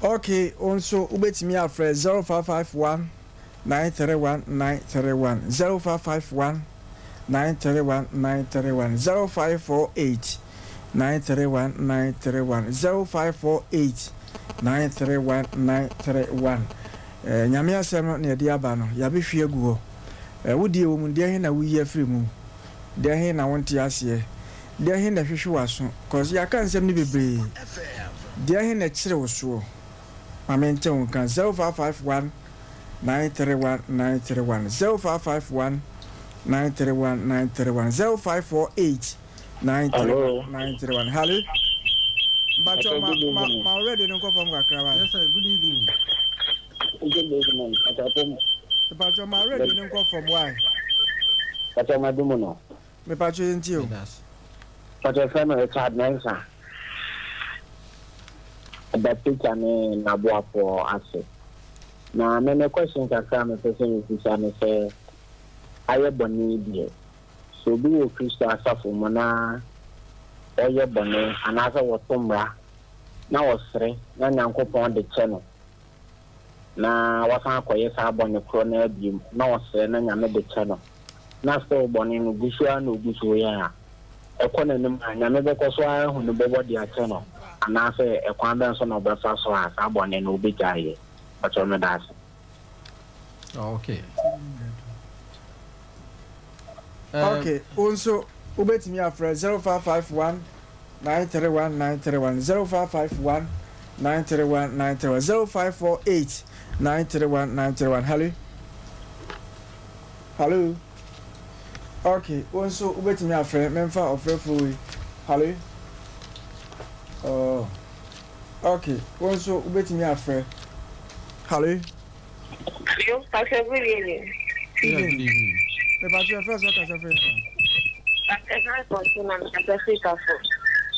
Ok, wo nso wobɛtumi afrɛ 0551 931 931, 0551 931 931, 0548 931 931, 0548 931 931. Eh, Nyame asɛm no na yɛde aba no, yɛabɛhwie agu hɔ. Eh, wo deɛ wɔ mu, deɛ he na woyi afiri mu? Deɛ he na wonte aseɛ? Deɛ he na ɛhwehwe w'aso? Cause yɛaka nsɛm no bebree. Deɛ he na ɛkyere wo soɔ? Ma mente wo nka. 0551 931 931 0551 931 931 0548 931 931 Hello. Mpatsɔ ma ma ma radio no nkɔ fam kakra wa. Yes sir, good evening. Good evening. Mpatsɔ. Mpatsɔ ma radio no nkɔ fam why? Mpatsɔ ma dumu no. Mepatsɔ yɛn ti o. Mpatsɔ fɛn no Richard Mensah. Ɛda teacher ne n'aboafoɔ ase. Na me me question kakra a mepɛ sɛ mebisa ne sɛ, ayɛ bɔne deɛ, sɛ obi wɔ Kristo asafo mu na ɔyɛ bɔne anaasɛ wɔto mmara na ɔsrɛ na Nyankopɔn de kyɛ no na wasan akɔyɛ saa bɔne korɔ no ara biom na ɔsrɛ na Nyame de kyɛ no na still bɔne no gu so ara na ɔgu so yɛ a, ɛkɔ n'anim a, Nyame bɛkɔ so ara ahu no bɔbɔ de akyɛ no anaasɛ ɛkwan bɛn so na ɔbɛfa so a saa bɔne no ɔbɛgyae yɛ? Mpakyɛw meda ase. Oh, okay. Okay, wo nso wobɛtumi afrɛ 0551 931 931 0551 931 931 0548 931 931. Hello? Hello? Okay, wo nso wobɛtumi afrɛ memfa ɔfrɛfoɔ wei. Hello? Oh. Okay, wo nso wobɛtumi afrɛ. Hello? Hello, Pastor, good evening. Yeah, good evening. Mepakyɛ yɛfrɛ sɛ ɔkasa firi nfa. Pastor Faustina, Pastor Sikafo.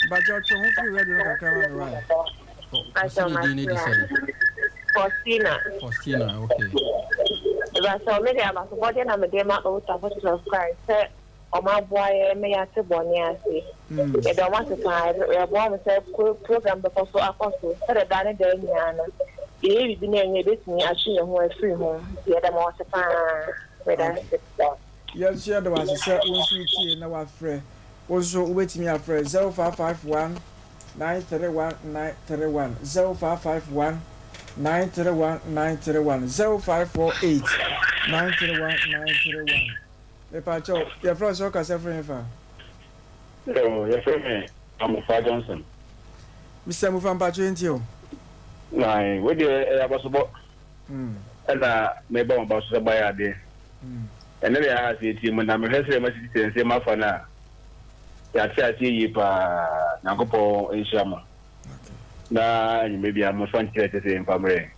Mpakyɛ ɔtwe ho firi radio no kakra ma me wae. Pastor Masia. Faustina. Faustina, okay. Pastor, me de abasobɔdeɛ na mede ma Old Apostles of Christ sɛ ɔmo aboa yɛ ma yɛate bɔne ase. Yɛda ɔmo ase paa. Yɛboa ɔmo sɛ program bɛkɔ so akɔ so sɛdeɛ daa ne daa nyinaa no yɛyɛ biribi na ɛnyɛ yɛbɛtumi atwe yɛn ho afiri ho. Nti yɛda mo ase paa. Meda ase. Yɛn nso yɛda wo ase sɛ wo nso wotie na woafrɛ. Wo nso wobɛtumi afrɛ 0551 931 931 0551 931 931 0548 931 931. Mepakyɛw, yɛfrɛ wo sɛ ɔkasa firi hefa? Hello, yɛfrɛ me Amofa Johnson. Mister Amofa, mpakyɛw yɛntie wo. Ae, wei deɛ ɛyɛ abasobɔ ɛna meba mo ba so sɛ moayɛ adeɛ. Ɛnɛ deɛ aha sɛ yɛtie mu na mehwɛ sɛ moasisi sɛ nsɛm afa no a, yɛate aseɛ yie paa. Nyankopɔn nhyira mo na anwummerɛ biara momfa nkyerɛ ɛsɛ sɛ yɛmfa mmerɛ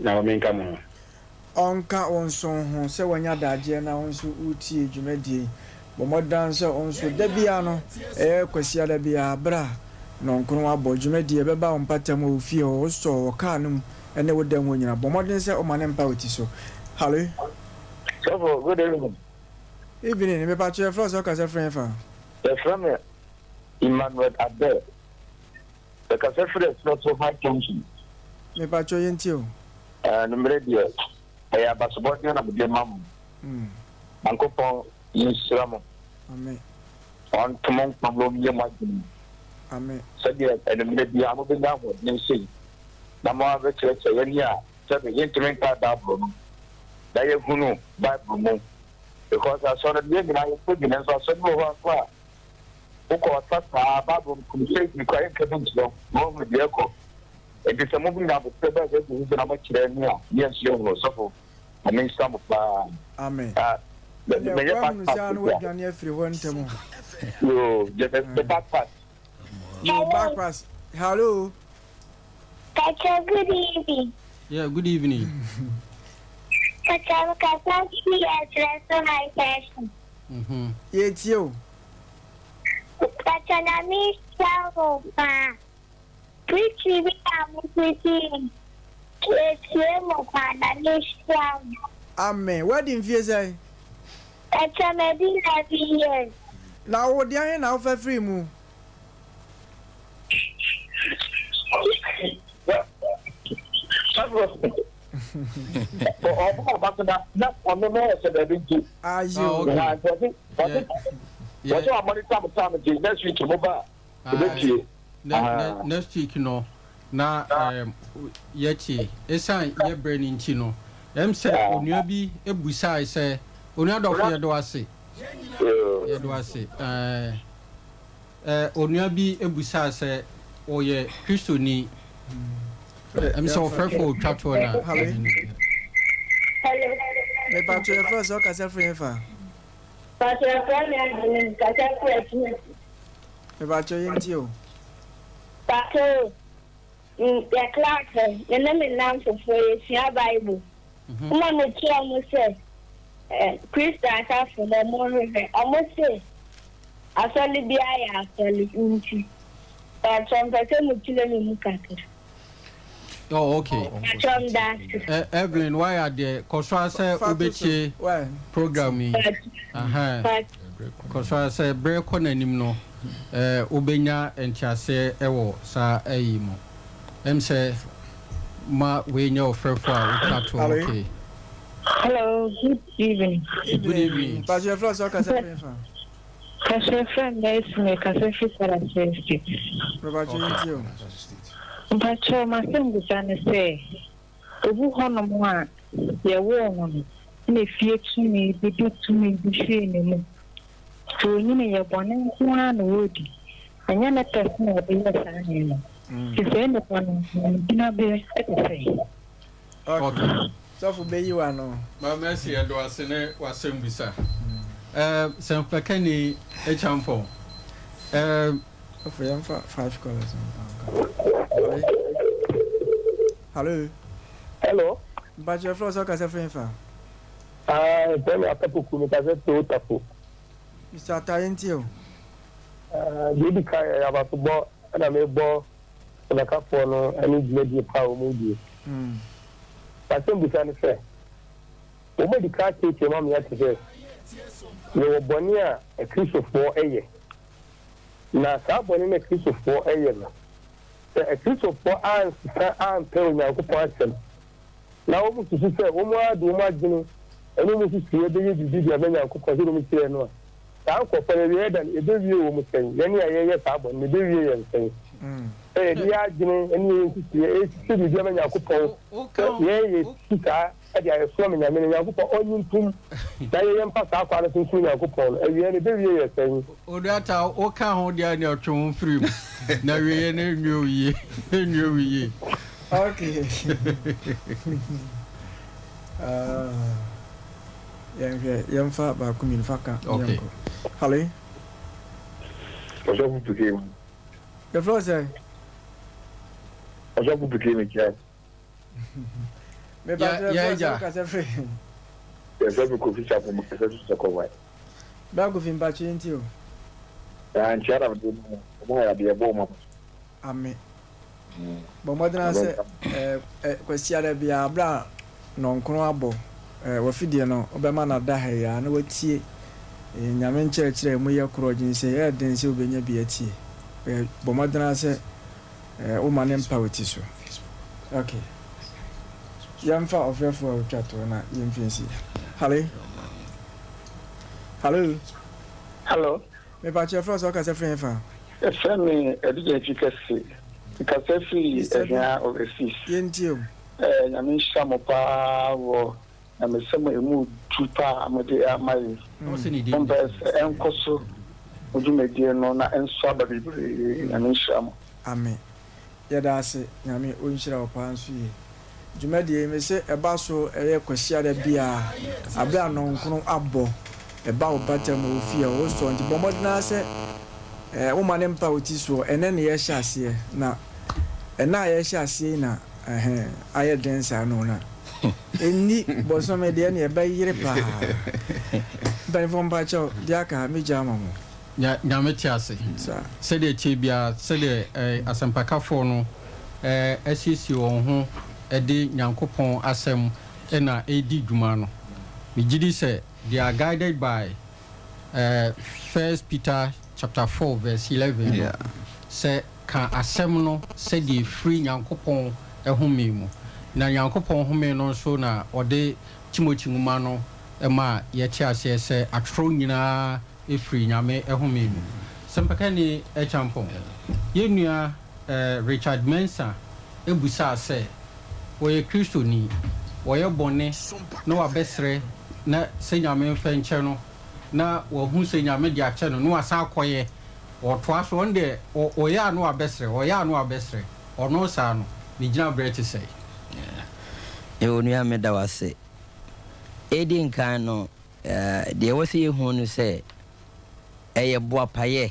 na menka mo ho. Ɔnka wo nso ho sɛ wanya adagyeɛ na wo nso woretie dwumadie yi. Bɔ mmɔden sɛ wo nso da biara no, ɛyɛ Kwasiada biara, berɛ a nnɔnkron abɔ, dwumadie bɛba wo mpata mu wɔ wo fie hɔ, wo store, wɔ kaa no mu ne wo dan mu hɔ nyinaa. Bɔ mmɔden sɛ woma no mpa wo ti so. Hallo. Sɔfo, good evening. Evening, mepakyɛ yɛfrɛ wo sɛ wokasa firi hefa? Yɛfrɛ me Emmanuel Adeh. Yɛkasa firi Asuato High Junction. Mepakyɛw yɛntie o. Anwummere deɛ, ɛyɛ abasobɔdeɛ na mede ma mo. Nyankopɔn nhyira mo. Amen. Ɔnto mo nkwa mu na ɔmmue mo adwene mu. Amen. Sɛdeɛ anwummere biara mobɛnya ahoɔden sei na moabɛkyerɛkyerɛ yɛn a sɛbe yɛntumi nkae Bible no na yɛhunu Bible mu. Because asɔre no yɛn nyinaa yɛkɔ bi nanso asɔre bi wɔ hɔ a nso a Wokɔ ɔsa saa a, Bible nkomhyɛ bi koraa yɛnka bi nkyerɛ wo na woahunu deɛ ɛrekɔ. Enti sɛ mobɛnya aboterɛ bɛyɛ sɛ ɛsɛ sɛ na moakyerɛ me a, yɛn nso yɛhunu. Ɔsɔfo, Nyame nhyira mo paa. Amen. Ah, Ɛnna mɛyɛ ɛkɔ back ahunu part saa na bi a. wadwane afiri hɔ ntɛm o. Yoo, gye me me back part. Yoo, back pass. Hello. Pacho, good evening. Yeah, good evening. Pacho, mekasa fi Ɛserɛ so high session. Yɛretie o. Mpakyɛ Nyame nhyira wo paa. Preaching bi a mo preaching yi yɛtie mo paa Nyame nhyira mo. Amen. Wadi mfie sɛn? Mpakyɛ madi 11 years. Na wo deɛ he na wofa firii mu? Ayo. Next week no na yɛtie ɛsiane yɛ berɛ no nti no ɛm sɛ onua bi busae sɛ onua dɔfo yɛde wase yɛde wase Onua bi bisaa sɛ ɔyɛ Kristoni. Ɛm sɛ ɔfrɛfo otwa toɔ na. Hello. Hello. Mepatwo yɛfrɛ wo sɛ wokasa firi hefa? Patro yɛfrɛ me Angeline mekasa firi Akyinasi. Mepatwo yɛntie o. Patro yɛ class hɔ me ne me nnamfofoɔ yɛsua Bible. Ɛna mekyerɛ ɔmo sɛ Kristo asafo no ɔmo nhwehwɛ. Ɔmo se asɔre biara yɛ asɔre nti patro mpɛ sɛ mo kyerɛ me mu kakra. Oh, okay. Patro meda ase. Eh, Evelyn, wayɛ adeɛ. Kɔ so ara sɛ wobɛtie program yi. Kɔ so ara sɛ berɛ kɔ n'anim no, eh, wobɛnya nteaseɛ wɔ saa ayi mu. Ɛm sɛ ma wei nyɛ ɔfrɛfo a wotwa to. Okay. Hello, good evening. Good evening. Pastor Flo, so kasa firi fa. Pastor Flo, Mercy, me kasa firi Sarasua State. Robacho yɛntie o. Mpakyɛw m'asɛmbisa ne sɛ, obi hɔnom a yɛwoo no no na efie tumi bi de tumi bi hyɛɛ ne mu, nti onyiniiɛ bɔne nko ara na ɔredi, ɛnyɛ ne pɛ so na ɔde yɛ saa nneɛma no, nti saa nipa no ne gyinaberɛ te sɛn? Okay. Sɔfo bɛyi w'ano. Ma Mercy yɛda wo ase ne w'asɛmbisa. Eh, Sɛmpakani Acheampong, eh, Sɔfo yɛmfa 5 callers mfa nka. Hello. Hello. Mpakyɛ frɛ sɛ ɔkasa firi fa. Ah, ɛfɛ mi atapoku mi kasa fi otafo. Mr. Ataye nti o. Ah, deɛ edi kan yɛ abasobɔ ɛna mebɔ ɔdakafoɔ no ɛne dwumadie pa a wɔn die. Asɛm bisa ne sɛ, wɔn adi kan akyerɛkyerɛ mu ama yɛate sɛ yɛwɔ bɔne a Akristofoɔ yɛ. Na saa bɔne no a Akristofoɔ yɛ no, sɛ Akristofoɔ ansesa ampɛ Onyankopɔn asɛm, na wɔsusu sɛ wɔn ara de wɔn adwene ne wɔn nsusuiɛ bɛyɛ biribi de ama Nyankopɔn sɛdeɛ wɔkyerɛɛ no a, saa nkurɔfoɔ no, awieeɛ da no, ɛbɛwie wɔn sɛn? Yɛn a yɛyɛ saa bɔne no, ɛbɛwie yɛn sɛn? Sɛ yɛde yɛn adwene ne yɛn nsusuiɛ resisi biribi ama Nyankopɔn, sɛ yɛn yɛsi saa de ayɛ som ama Nyame no, Nyankopɔn ɔnnye ntom na yɛyɛ mfa saa kwan no so nsom Nyankopɔn no, awieeɛ no, ɛbɛwie yɛn sɛn? Onuata, woka ho deɛ a nea ɔtwe wo mfiri mu, na awieeɛ no ɛnwie wo yie, ɛnwie wo yie. Okay. uh, yɛnhwɛ yɛmfa baako mmienu fa ka okay. yɛnkɔ. Hallo. Ɔsɔfo Pike. Yɛfrɛ wo sɛ? Ɔsɔfo Pike mekyia wo. Mepa kyɛ yɛ sɛ wokasa firi. Yɛfrɛ me Kofi Sapon mekasa firi Sɔkɔwae. Bra Kofi mpakyɛ yɛntie o. Na nkyia na mede ma mo, ɔmo ayɛ adeɛ ɛbɔ ɔmo aba so. Ame. Bɔ mmɔden ara sɛ Kwasiada biara berɛ a nnɔnkron abɔ w'afidie no wobɛma no ada ha yi ara na watie Nyame nkyerɛkyerɛ a ɛmu yɛ korɔgyenn sei. Ɛyɛ den sɛ wobɛnya bi atie. Bɔ mmɔden ara sɛ woma no mpa wo ti so. Ok. Yɛmfa ɔfrɛfoɔ a ɔtwa toɔ na yɛmfi nsi. Hallo? Hallo? Hallo? Mepakyɛ frɛ sɛ ɔkasa firi hefa? Yɛfrɛ me Adigya Kɛse. Mekasa firi Ahia Overseas. Yɛntie o. Eh, Nyame nhyira mo paa wɔ Nyamesɛm a ɛmu du paa a mode ama yi. Mo mpaeɛ sɛ ɛnkɔ so mo dwumadie no na ɛnso aba bebree. Nyame nhyira mo. Amen yɛda ase Nyame ɔnhyira wo paa nso yie. Dwumadie yi mese ɛba so ɛyɛ Kwasiada biara aberɛ a nɔnkron abɔ ɛba wo mpata mu wɔ fie a wo sɔ nti bɔ mmɔden ara sɛ wo ma no mpa wo ti soɔ ɛnɛ na yɛhyɛ aseɛ na ɛnɛ a yɛhyɛ aseɛ yi na ɛhɛn ayɛ den saa no na ɛnni bɔsome deɛ ne ɛbɛyere paa mpanimfoɔ mpakyɛw deɛ aka ha megya ama mo. Nyame te ase. Sɛdeɛ ɛteɛ biara, sɛdeɛ asɛmpakafoɔ no asiesie wɔn ho de Nyankopɔn asɛm na ɛredi dwuma no, megyedi sɛ they are guided by First Peter chapter 4 verse 11 no, sɛ ka asɛm no sɛdeɛ ɛfiri Nyankopɔn home mu. Na Nyankopɔn home no nso na ɔde Timothy nwoma no ma yɛte aseɛ sɛ atorɔ nyinaa firi Nyame home mu. Sɛmpakani Acheampong, yɛn nua Richard Mensah busaa sɛ, ɔyɛ Kristoni, ɔyɛ bɔne na wabɛsrɛ na sɛ Nyame mfa nkyɛ no na wahu sɛ Nyame de akyɛ no na wasan akɔyɛ, ɔtoa so, ɔno deɛ ɔyɛ a na wabɛsrɛ, ɔyɛ a na wabɛsrɛ, ɔno saa no, ne gyinaberɛ te sɛn? Onua meda wo ase. Edi nkan no, deɛ ɛwɔ sɛ yɛhu no sɛ, ɛyɛ boapayɛ.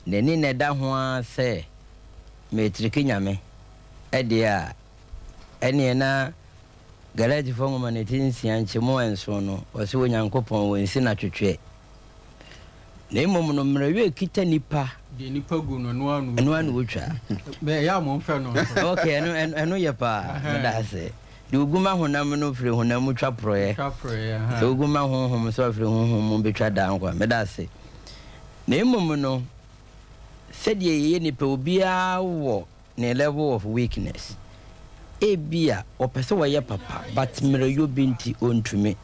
N'ani na ɛda ho ara sɛ meretiriki Nyame deɛ a, ɛneɛ na Galatifoɔ nwoma no ti nsia nkyɛmu nson no, ɔse Onyankopɔn ɔnsi no atwetweɛ. Na mmom no, mmerɛyɔ a ɛkita nnipa. Deɛ nnipa gu no, ɛno ara na ɔtwa. Ɛno ara na ɔtwa. Ɛyɛ a momfɛ no nso. Ok, ɛno, ɛno yɛ paa. Meda ase. Deɛ ɔgu ma honam no firi honam mu twa porɔeɛ. Twa porɔeɛ, aha. Deɛ ɔgu ma honhom nso afiri honhom mu bɛtwa daa nkwa. Meda ase. Na mmom no, sɛdeɛ yɛyɛ nnipa, obiara wɔ ne level of weakness. Ebia ɔpɛ sɛ ɔyɛ papa but mmerɛyɔ bi nti ɔntumi.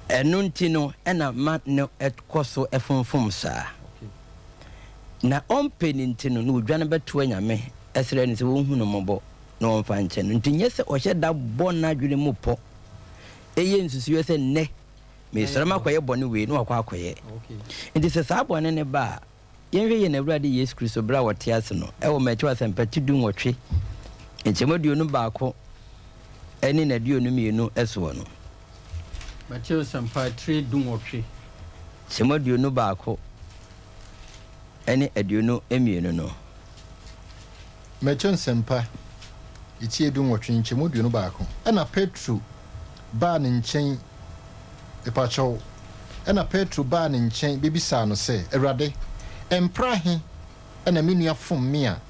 Ɛno nti no ɛna ma no kɔ so fomfom saa. Na ɔmpɛ no nti no na ɔdwane bɛto Anyame srɛ no sɛ ɔnhu no mmɔbɔ na ɔmfa nkyɛ no. Nti nyɛ sɛ ɔhyɛ da bɔ n'adwene mu pɔ yɛ nsusuiɛ sɛ nnɛ mesɔre makɔyɛ bɔne wei na wakɔ akɔyɛ. Nti sɛ saa bɔne no ba a, Yɛnhwɛ yɛn Awurade Yesu Kristo berɛ a ɔte ase no wɔ Mateo Asɛmpa ti dunwɔtwe, nkyɛmu 21 ne n'aduonu mmienu soɔ no. Mateo Asɛmpa tire dunwɔtwe. Nkyɛmu 21 ne 22 no. Mateo Nsɛmpa ti 18, nkyɛmu 21. Ɛnna Petro baa ne nkyɛn, mepakyɛw, ɛnna Petro baa ne nkyɛn bebisaa no sɛ, Awurade, mpra he na me nua fom me a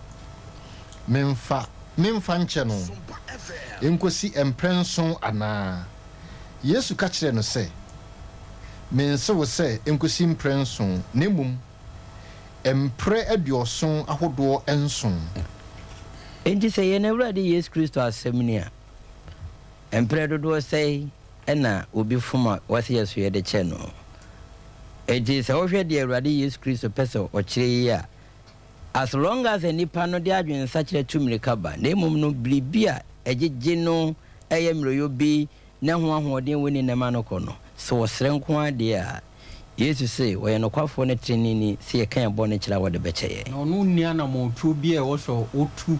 memfa memfa nkyɛ no? Enkosi mprɛ nson anaa? Yesu ka kyerɛɛ no sɛ, Mense wo sɛ enkosi mprɛ nson, na mmom mprɛ aduɔson ahodoɔ nson. Enti sɛ yɛn Awurade Yesu Kristo asɛm ni a, Mprɛ dodoɔ sɛn na obi fom a wɔse yɛ so yɛde kyɛ no? Enti sɛ wohwɛ deɛ Awurade Yesu Kristo pɛ sɛ ɔkyerɛ yi a, as long as nipa no de adwensakyera tu mmirika ba, na mmom no biribi a ɛgyegye no yɛ mmerɛyɔ bi na ɛho ahoɔden wɔ ni na ɛma no kɔ no, sɛ ɔsrɛ nko ara deɛ a, Yesu se ɔyɛ nokwafoɔ ne treneeni sɛ yɛka yɛn bɔne kyerɛ a ɔde bɛkyɛ yɛn. Na ɔno nni anamɔntuo bi a ɛwɔ sɛ ɔtu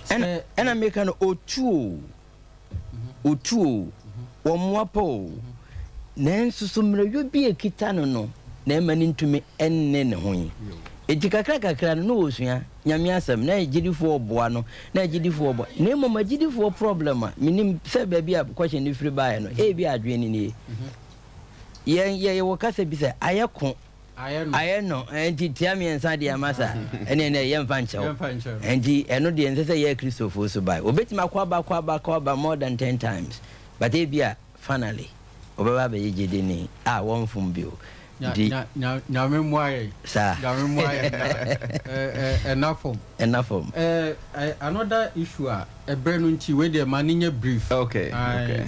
sɛ. Ɛna meka no, ɔtu o. Otu oo, wɔmmoa pa oo, nanso so mmerɛyɔ bi a ɛkita no no na ɛmma no ntumi nne ne ho yi? Enti kakrakakra no, na ɔresua Nyame asɛm, na agyidifoɔ reboa no, na agyidifoɔ reboa, na mmom agyidifoɔ problem a, menim sɛ baabi a question no firi baeɛ no, ebia adwene no nie. Yɛn, yɛwɔ kasa bi sɛ, ayɛ ko. Ayɛ no. Nti tia mmiɛnsa deɛ ama sa ɛne ɛnɛ yɛmfa nkyɛ wo. Nti ɛno deɛ ɛnsɛ sɛ yɛ Kristofoɔ suban. Obɛtumi akɔ aba akɔ aba akɔ aba more than ten times but ebia finally ɔbɛba abɛyɛ gyedini a wɔmfom bio. Nti Nyame mmoa yɛn. Saa. Nyame mmoa yɛn na ɛna fam. Ɛna fam. Another issue a ɛbrɛ no nti wei deɛ ma no nyɛ brief. Okay, okay.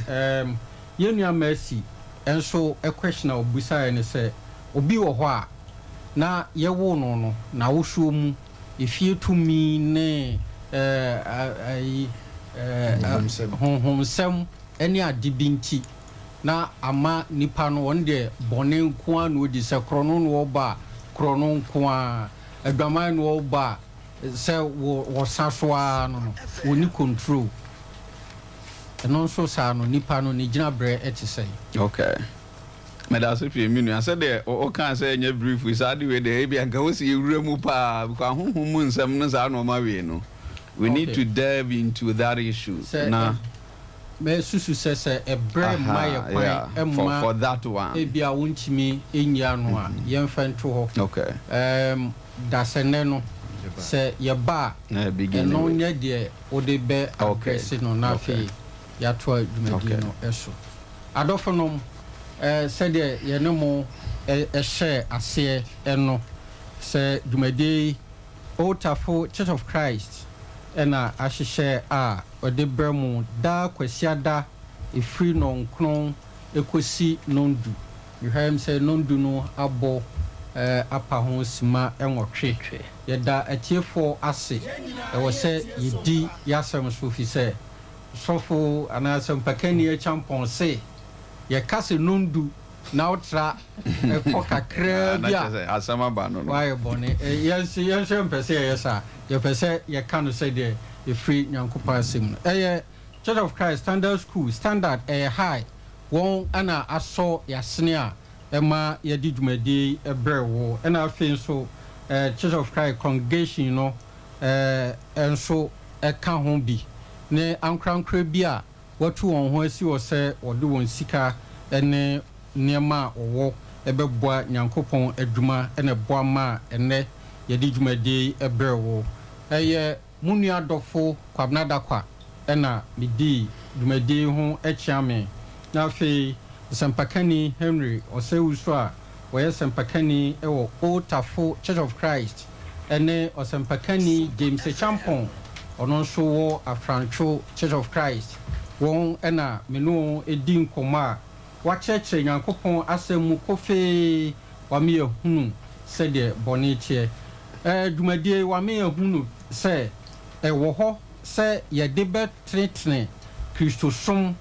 Yɛn nua Mercy nso question a ɔbisaeɛ ne sɛ, obi wɔ hɔ a na yɛwoo no no n'awosuo mu, efie tumi ne ayi honhomsɛm ne ade bi nti na ama nipa no ɔno deɛ bɔne nko ara na ɔdi, sɛ korɔno na ɔbɔ a korɔno nko ara, adwaman na ɔbɔ a sɛ wɔsa so ara no no, ɔnni control. Ɛno nso saa no, nipa no ne gyinabrɛ te sɛn? Okay. Meda ase pii me nua. Sɛdeɛ wokaa sɛ ɛnyɛ brief yi, saa ade wei deɛ ebia nka wose yɛwura mu paa because ahonhom mu nsɛm no saa nnoɔma wei no, we need to delve into that issue Sɛ na. Mɛsusu sɛ sɛ ɛberɛ mma yɛ kwan mma for that one. Ebia wontumi nyi ano a, yɛmfa nto hɔ. Okay. Um, dasɛnnɛ no, sɛ yɛba a, ɛno nyɛ deɛ wode bɛ address no na afei yɛatoa dwumadie no so. Adɔfonom, sɛdeɛ yɛne mo hyɛɛ aseɛ no, sɛ dwumadie yi Old Tafo Church of Christ na ahyehyɛ a wɔde brɛ mo daa Kwasiada ɛfiri nnɔnkron kɔsi nnɔndu. Mehwɛ sɛ nnɔndu no abɔ apa ho sima nwɔtwe. Yɛda atiefoɔ ase. Ɛwɔ sɛ yɛdi y'asɛm so firi sɛ sɔfo anaa asɛmpakani Acheampong se yɛka sɛ nnɔndu na wotra kɔ kakraa bi a woayɛ bɔne. Yɛn nso yɛmpɛ sɛ yɛyɛ saa. Yɛpɛ sɛ yɛka no sɛdeɛ ɛfiri Nyankopɔn asɛm mu. Ɛyɛ. Church of Christ Standard School, Standard ɛyɛ High, wɔn na asɔ yɛasene a ɛma yɛde dwumadie yi brɛ wo. Ɛna afei nso Church of Christ Congregation no nso ka ho bi, ne ankorankorɛ bi a wɔatu wɔn ho asi hɔ sɛ wɔde wɔn sika ne nneɛma a wɔwɔ bɛboa Nyankopɔn adwuma na ɛboa maa ɛnnɛ yɛde dwumadie yi brɛ wo. Ɛyɛ mo nua dɔfo Kwabena Dakwa na medii dwumadie yi ho kyeame. Na afei Ɔsɛmpakani Henry Osei-Owusu a ɔyɛ sɛmpakani wɔ Old Tafo Church of Christ ne Ɔsɛmpakani James Acheampong, ɔno nso wɔ Afrantwo Church of Christ, wɔn na me ne wɔn di nkɔmmɔ a wɔakyerɛkyerɛ Nyankopɔn Asɛm mu kofee, wɔama yɛahunu sɛdeɛ bɔne teɛ. Ɛɛ, dwumadie yi, wɔama yɛahunu sɛ ɛwɔ hɔ sɛ yɛde bɛtenetene Kristosom,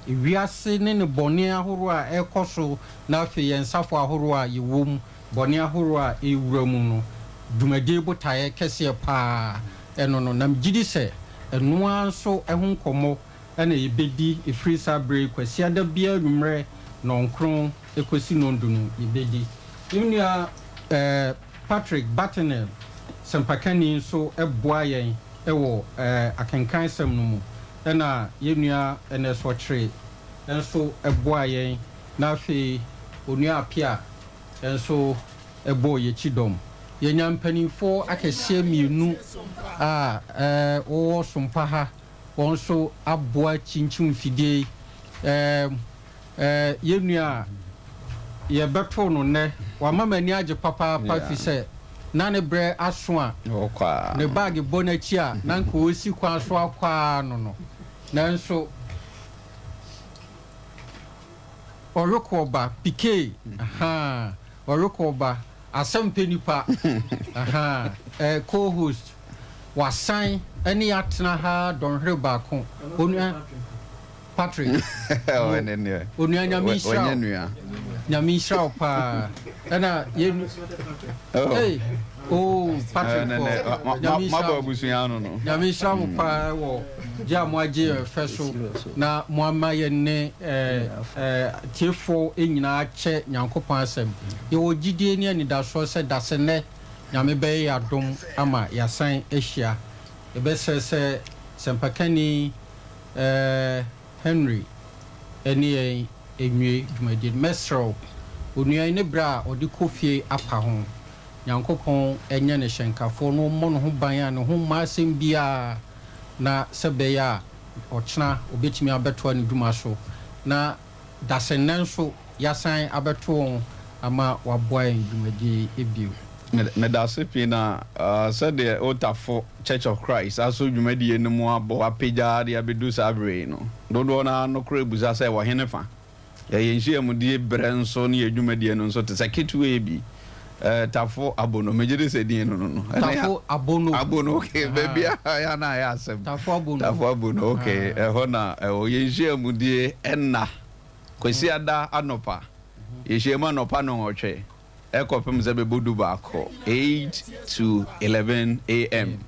wiase ne ne bɔne ahoroɔ a ɛrekɔ so, na afei yɛn nsafo ahoroɔ a yɛwɔ mu, bɔne ahoroɔ a ɛrewura mu no, dwumadie botaeɛ kɛseɛ pa ara ɛno no, na megye di sɛ ɛno ara nso ho nkɔmmɔ na yɛbɛdi ɛfiri saa berɛ yi Kwasiada biara anwummerɛ nnɔnkron kɔsi nnɔndu no yɛbɛdi. Me nua Patrick Bartenel, sɛmpakani nso boa yɛn wɔ akenkansɛm no mu, ɛna yɛn nua Ernest Ɔkyere nso boa yɛn, na afei Onua Appiah nso bɔɔ yɛn kyidɔm. Yɛanya mpanimfoɔ akɛseɛ mmienu a wɔwɔ Sompa ha, wɔn nso aboa kyinkyim mfidie yi. Yɛn nua a yɛbɛtoo no nnɛ, wama m'ani agye papaapa ɛfiri sɛ na ne berɛ aso a ne baage bɔ n'akyi a na anka ɔresi kwan so akɔ ara no no. Nanso ɔrekɔ ba, Pikee, ahaa, ɔrekɔ ba, asɛm pɛ nipa, ahaa, eh, co-host, wasan ne yɛn atena ha dɔnhwere baako. Onua. Patrick, mo onua Nyame nhyira wo. Nyame nhyira wo paa. Ɛna yɛ oh. Hey, oh Patrick fo. Nyame nhyira wo. Nyame nhyira mo paa wɔ gye a mo agye yɛn fɛ so na mo ama yɛn ne eh, eh, tiefo nyinaa kyɛ Nyankopɔn asɛm. Yɛwɔ gyidie ne anidasoɔ sɛ dasennɛ Nyame bɛyɛ yɛn adom ama yɛasan ahyia. Yɛbɛsrɛ sɛ sɛmpakani Eh, Henry ne yɛn nwie dwumadie no. Mɛsrɛ wo, onua yi ne berɛ a ɔde kɔ fie apa ho. Nyankopɔn nyɛ no hyɛnkafoɔ na ɔmmɔ ne ho ban a ne ho mma asɛm biara na sɛ ɛbɛyɛ a ɔkyena ɔbɛtumi abɛtoa ne dwuma so na Dasennɛ nso yɛasan abɛto wɔn ama wɔaboa yɛn dwumadie yi bio. Medase pii na sɛdeɛ Otafo Church of Christ aso dwumadie no mu abɔ apagya de abɛdu saa berɛ yi no, dodoɔ no ara nokorɛ bisa sɛ wɔ hene fa? Yɛn nhyiamudie berɛ nso ne yɛn dwumadie no nso te sɛ ketewaa bi. Tafo Abono, megye di sɛ din no no no. Tafo Abono. Abono, okay, baabi a yɛ na ayɛ asɛm. Tafo Abono. Tafo Abono, okay, ɛhɔ na ɛwɔ. Yɛn nhyiamudie ɛnna Kwasiada anɔpa. Yɛhyia mu anɔpa nnɔnwɔtwe ɛkɔpem sɛ bɛbɔ dubaako, 8 to 11 AM.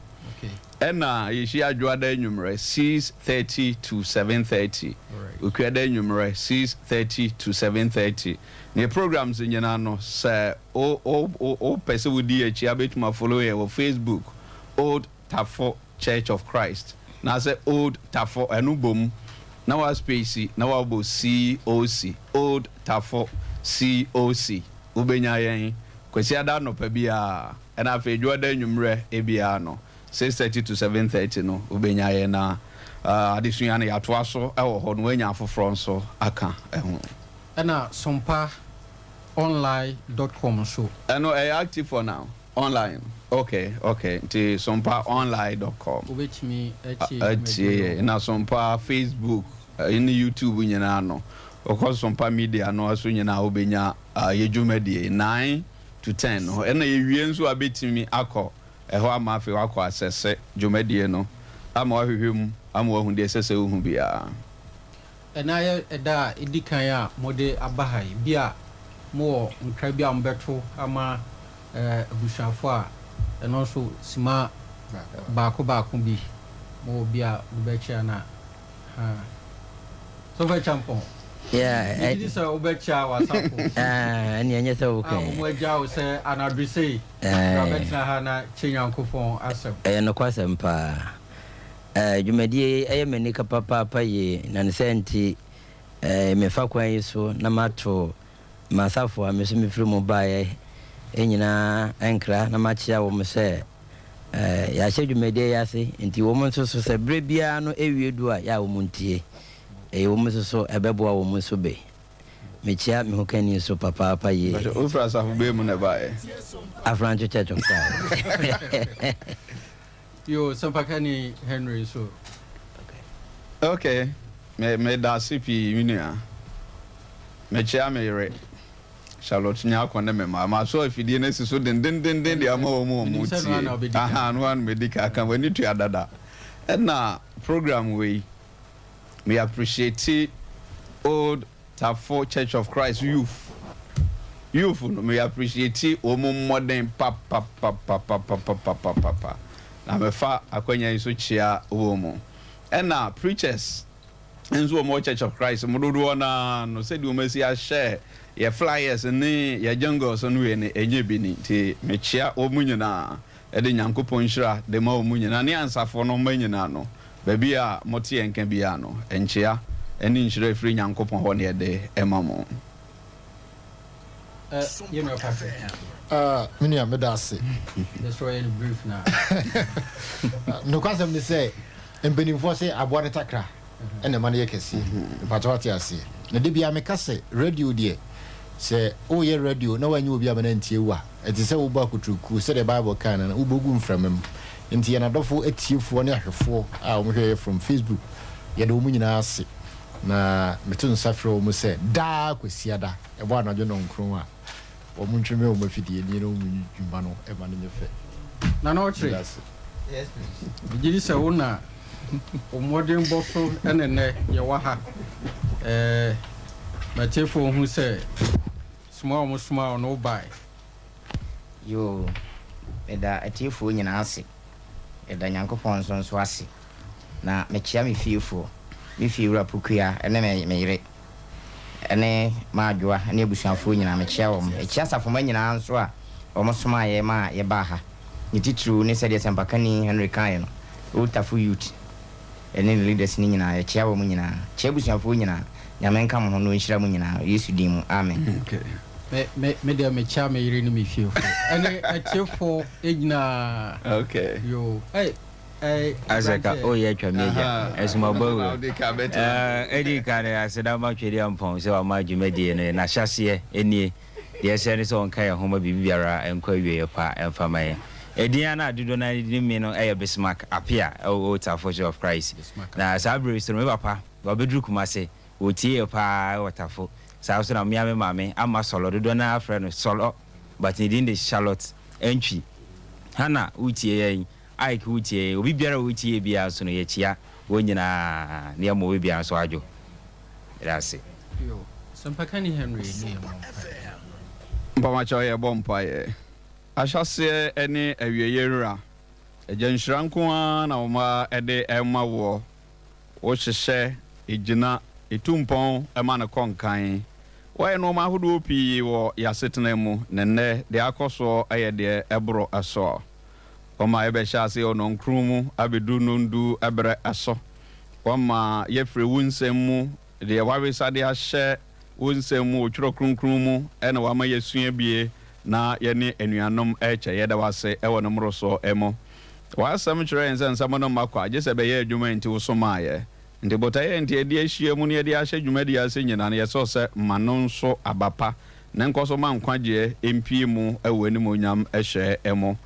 Ɛna yɛhyia Dwoada anwummerɛ, 6:30 to 7:30. Okuada anwummerɛ, 6:30 to 7:30. Ne programs nyinaa no sɛ wo wo wo pɛ sɛ wodi yɛn akyi a wobɛtumi a follow yɛn wɔ Facebook Old Tafo Church of Christ anaasɛ Old Tafo ɛno bom na wa space na wabɔ COC Old Tafo COC wobɛnya yɛn Kwasiada anɔpa biara ɛna afei Dwoada anwummerɛ biara no 6:30 to 7:30 no wobɛnya yɛn na adesua no yɛatoa so wɔ hɔ na woanya afoforɔ nso aka ho. Ɛna sompa online dot com nso. Ɛno ɛyɛ active for now? Online ok ok nti sompa online dot com Wobɛtumi atie atie dwumadie yɛn no. Na sompa Facebook ne YouTube nyinaa no wokɔ sompa media no so nyinaa wobɛnya yɛ dwumadie yi 9 to 10 no ɛna yɛwie nso a bɛtumi akɔ ɛhɔ ama afei wakɔ asɛse dwumadie no ama wahwehwɛ mu ama wahu deɛ ɛsɛ sɛ wohu biara. Ɛnnɛ ayɛ ɛda a edi kan a mode aba ha yi. Bi a mowɔ nkra bi a mobɛto ama abusuafo a, ɛno nso simma baako baako bi. Mowɔ bi a mode bɛkyɛ anaa? Sɔfo Acheampong, Yeah, megye di sɛ wobɛkyia w'asafo ɛne ɛnyɛ sɛ a woka wɔn agya wo sɛ anadwo sei Eh. bra bɛtena ha na kyɛ Nyankopɔn asɛm. Ɛyɛ nokwasɛm paa. Eh, dwumadie yi ɛyɛ m'anika papaapa yie, na ne sɛ nti eh, mefa kwan yi so na mato m'asafo a me nso mefiri mu baeɛ nyinaa nkra na makyea wɔn sɛ eh, yɛahyɛ dwumadie yi ase, nti wɔn nso so sɛ berɛ biara no ɛwie du a, yɛ a wɔn ntie. Ɛyɛ wɔn nso so ɛbɛboa wɔn nso be. Mekyea me ho kani nso papaapa yie. Wofiri asafo bɛɛ mu na ɛbaeɛ? Afrancho Church of Christ. Yo, Sɛmpakani Henry nso. Ok, me meda ase pii me nua. Mekyea me yere Charlotte Nyarko ne me mma. Masɔ afidie no asi so dendendenden de ama wɔn a Menim sɛ ɛno ara na wɔtie. wobɛdi kan. Aha, ɛno ara na mɛdi kan aka. W'ani tua dada. Ɛna program wei, me appreciate Old Tafo Church of Christ youth youth no me appreciate wɔn mmɔden papapapapapapapapa na mefa akwanya yi so kyea wɔn mu. Ɛna preachers nso wɔn wɔ Church of Christ mu dodoɔ no ara no, sɛdeɛ wɔn asi ahyɛ yɛ flyers ne yɛ jingles no wei no, ɛnyɛ bi ni, nti mekyea wɔn nyinaa. de Nyankopɔn nhyira de ma wɔn nyinaa ne ansafo no mma nyinaa no, baabi a mote yɛn nka biara no, nkyea ne nhyira a ɛfiri Nyankopɔn hɔ na yɛde ma mo. Eh, yɛn nua Patrick. Ah, me nua, meda ase. Yɛsrɛ yɛ no brief na. Nokwasɛm ne sɛ, mpanimfoɔ se aboa no takra ɛna ɛma no yɛ kɛseɛ. Mpakyɛ wate aseɛ? Na da biara meka sɛ radio deɛ, sɛ woyɛ radio na woanyɛ obi ama no antie wo a, ɛte sɛ wobɔ akuturukuo, sɛdeɛ Bible kae no, wobɔ gu mframa mu. Nti yɛn adɔfo atiefoɔ ne ahwɛfoɔ a wɔhwɛ yɛ from Facebook, yɛda wɔn nyinaa ase. Na meto nsa frɛ wɔn sɛ daa Kwasiada, ɛbɔ anadwo nnɔnkron a, Wɔn ntwe mmɛn wɔn afidie nie na wɔn nyi dwuma no ma no nyɛ fɛ. Nana Ɔkyere, Meda ase. megye di sɛ wo na wo mmɔdenbɔ so na nnɛ yɛwɔ ha. Ɛɛ, m'atiefoɔ hu sɛ soma a wɔsomaa wo no wobae. Yoo, meda atiefoɔ nyinaa ase. Yɛda Nyankopɔn nso nso ase. Na mekyea me fiefoɔ, me fiewura Pokuya ne me me yere. ne m'adwoa ne abusuafoɔ nyinaa, mekyea wɔn. Mekyea asafomma nyinaa nso a wɔsomaa yɛn maa yɛbaa ha, ne titiriw ne sɛdeɛ Sɛmpakani Henry kaeɛ no, Old Tafo Youth ne ne leaders no nyinaa, yɛkyea wɔn nyinaa. Kyea abusuafoɔ nyinaa. Nyame nka mo ho na ɔnhyira mo nyinaa, wɔ Yesu din mu, amen. Me, me, me deɛ mekyea me yere ne me fiefoɔ ɛne atiefoɔ nyinaa. Okay. Yoo, ei. Asɛ ka o yɛ atwa mi agya ɛsoma bɔ wura ɛdi ka no aseda ma Twɛdi Ampɔn sɛ wama dwumadie no n'ahyɛseɛ nie. Deɛ ɛsɛ ne sɛ ɔnka yɛn ho ma biribi biara nkɔ awieɛ pa ɛmfa ma yɛn. Ɛdin a na dodoɔ no ara de nim me no yɛ Bismarck Appiah ɛwɔ Old Tafo Church of Christ. Na saa berɛ yi so no me papa wabɛduru Kumase, ɔtie yɛ paa ɛwɔ Tafo. Saa nso na me ara me maame Ama Sɔlɔ, dodoɔ no ara frɛ no Sɔlɔ but ne din de Charlotte Antwi. Hannah wotie yɛn. Ike wo tie obi biara a otie biara nso no yɛkyia wɔn nyinaa na yɛma obi biara nso adwo. Yɛda ase. Yo, Sɛmpakani Henry ne yɛn mmɔ mpaeɛ. Mpamakyɛw yɛbɔ mpaeɛ. Ahyɛaseɛ ne awieɛ Wura, Agya nhyira nko ara na wo mma de rema woɔ. Wo hyehyɛ, ɛgyina, ɛtu mpɔn ma no kɔ nkan. Woayɛ nnoɔma ahodoɔ pii wɔ y'asetena mu, na nnɛ deɛ akɔ soɔ yɛ deɛ ɛboro soɔ. Wɔma yɛbɛhyɛ ase wɔ nnɔnkron mu abɛduru nnɔndu berɛ so. Wɔma yɛfiri wo nsɛm mu, deɛ woawesa de ahyɛ wo nsɛm mu wɔ Twerɛ Kronkron mu na woama yɛasua bie na yɛne anuanom rekyɛ. Yɛda wo ase wɔ ne mmorosoɔ mu. W'asɛm kyerɛ yɛn sɛ nsɛm no mma kwa, gye sɛ ɛbɛyɛ adwuma nti wosomaeɛ. Nti botaeɛ nti yɛde ahyia mu na yɛde ahyɛ dwumadie ase nyinaa no, yɛsrɛ wo sɛ ma no nso aba pa na nkɔ so ma nkwagyeɛ mpue mu wɔ w'animuonyam hyɛ mu.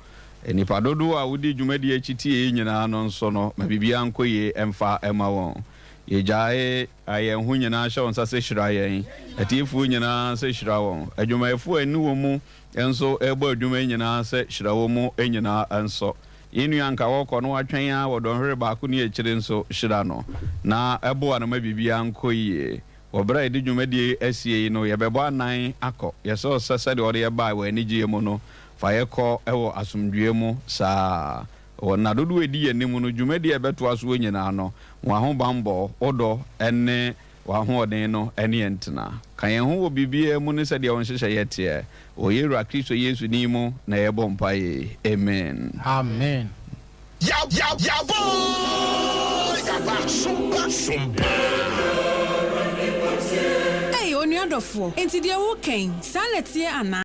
Nnipa dodoɔ a wodi dwumadie akyi tie yi nyinaa no nso no, ma biribiara nkɔ yie mfa mma wɔn. Yɛgyae yɛn ho nyinaa hyɛ wo nsa sɛ hyira yɛn, atiefoɔ nyinaa sɛ hyira wɔn, adwumayɛfoɔ a ɛne wɔn mu nso rebɔ adwuma yi nyinaa sɛ hyira wɔn mu nyinaa nso. Yɛn nua anka ɔrekɔ na watwɛn ara wɔ dɔnhwere baako ne akyire nso, hyira no na boa no ma biribiara nkɔ yie. Wɔ berɛ a yɛde dwumadie yi asie yi no, yɛbɛbɔ anan akɔ. Yɛsrɛ wo sɛ sɛdeɛ wode yɛn baeɛ wɔ anigyeɛ mu no, fa yɛn kɔ wɔ asomdwoeɛ mu saa ara. Wɔ nna dodoɔ a ɛdi yɛn anim no, dwumadie a ɛbɛtoa soɔ nyinaa no, w'ahobanbɔ, wo dɔ ne w'ahoɔden no ne yɛn ntena. Ka yɛn ho wɔ biribiara mu ne sɛdeɛ wo nhyehyɛeɛ teɛ. Wɔ yɛn Wura Kristo Yesu din mu na yɛbɔ mpaeɛ yi. Amen. Amen. Ei, onua dɔfoɔ, enti deɛ woreka yi, saa na ɛteɛ anaa?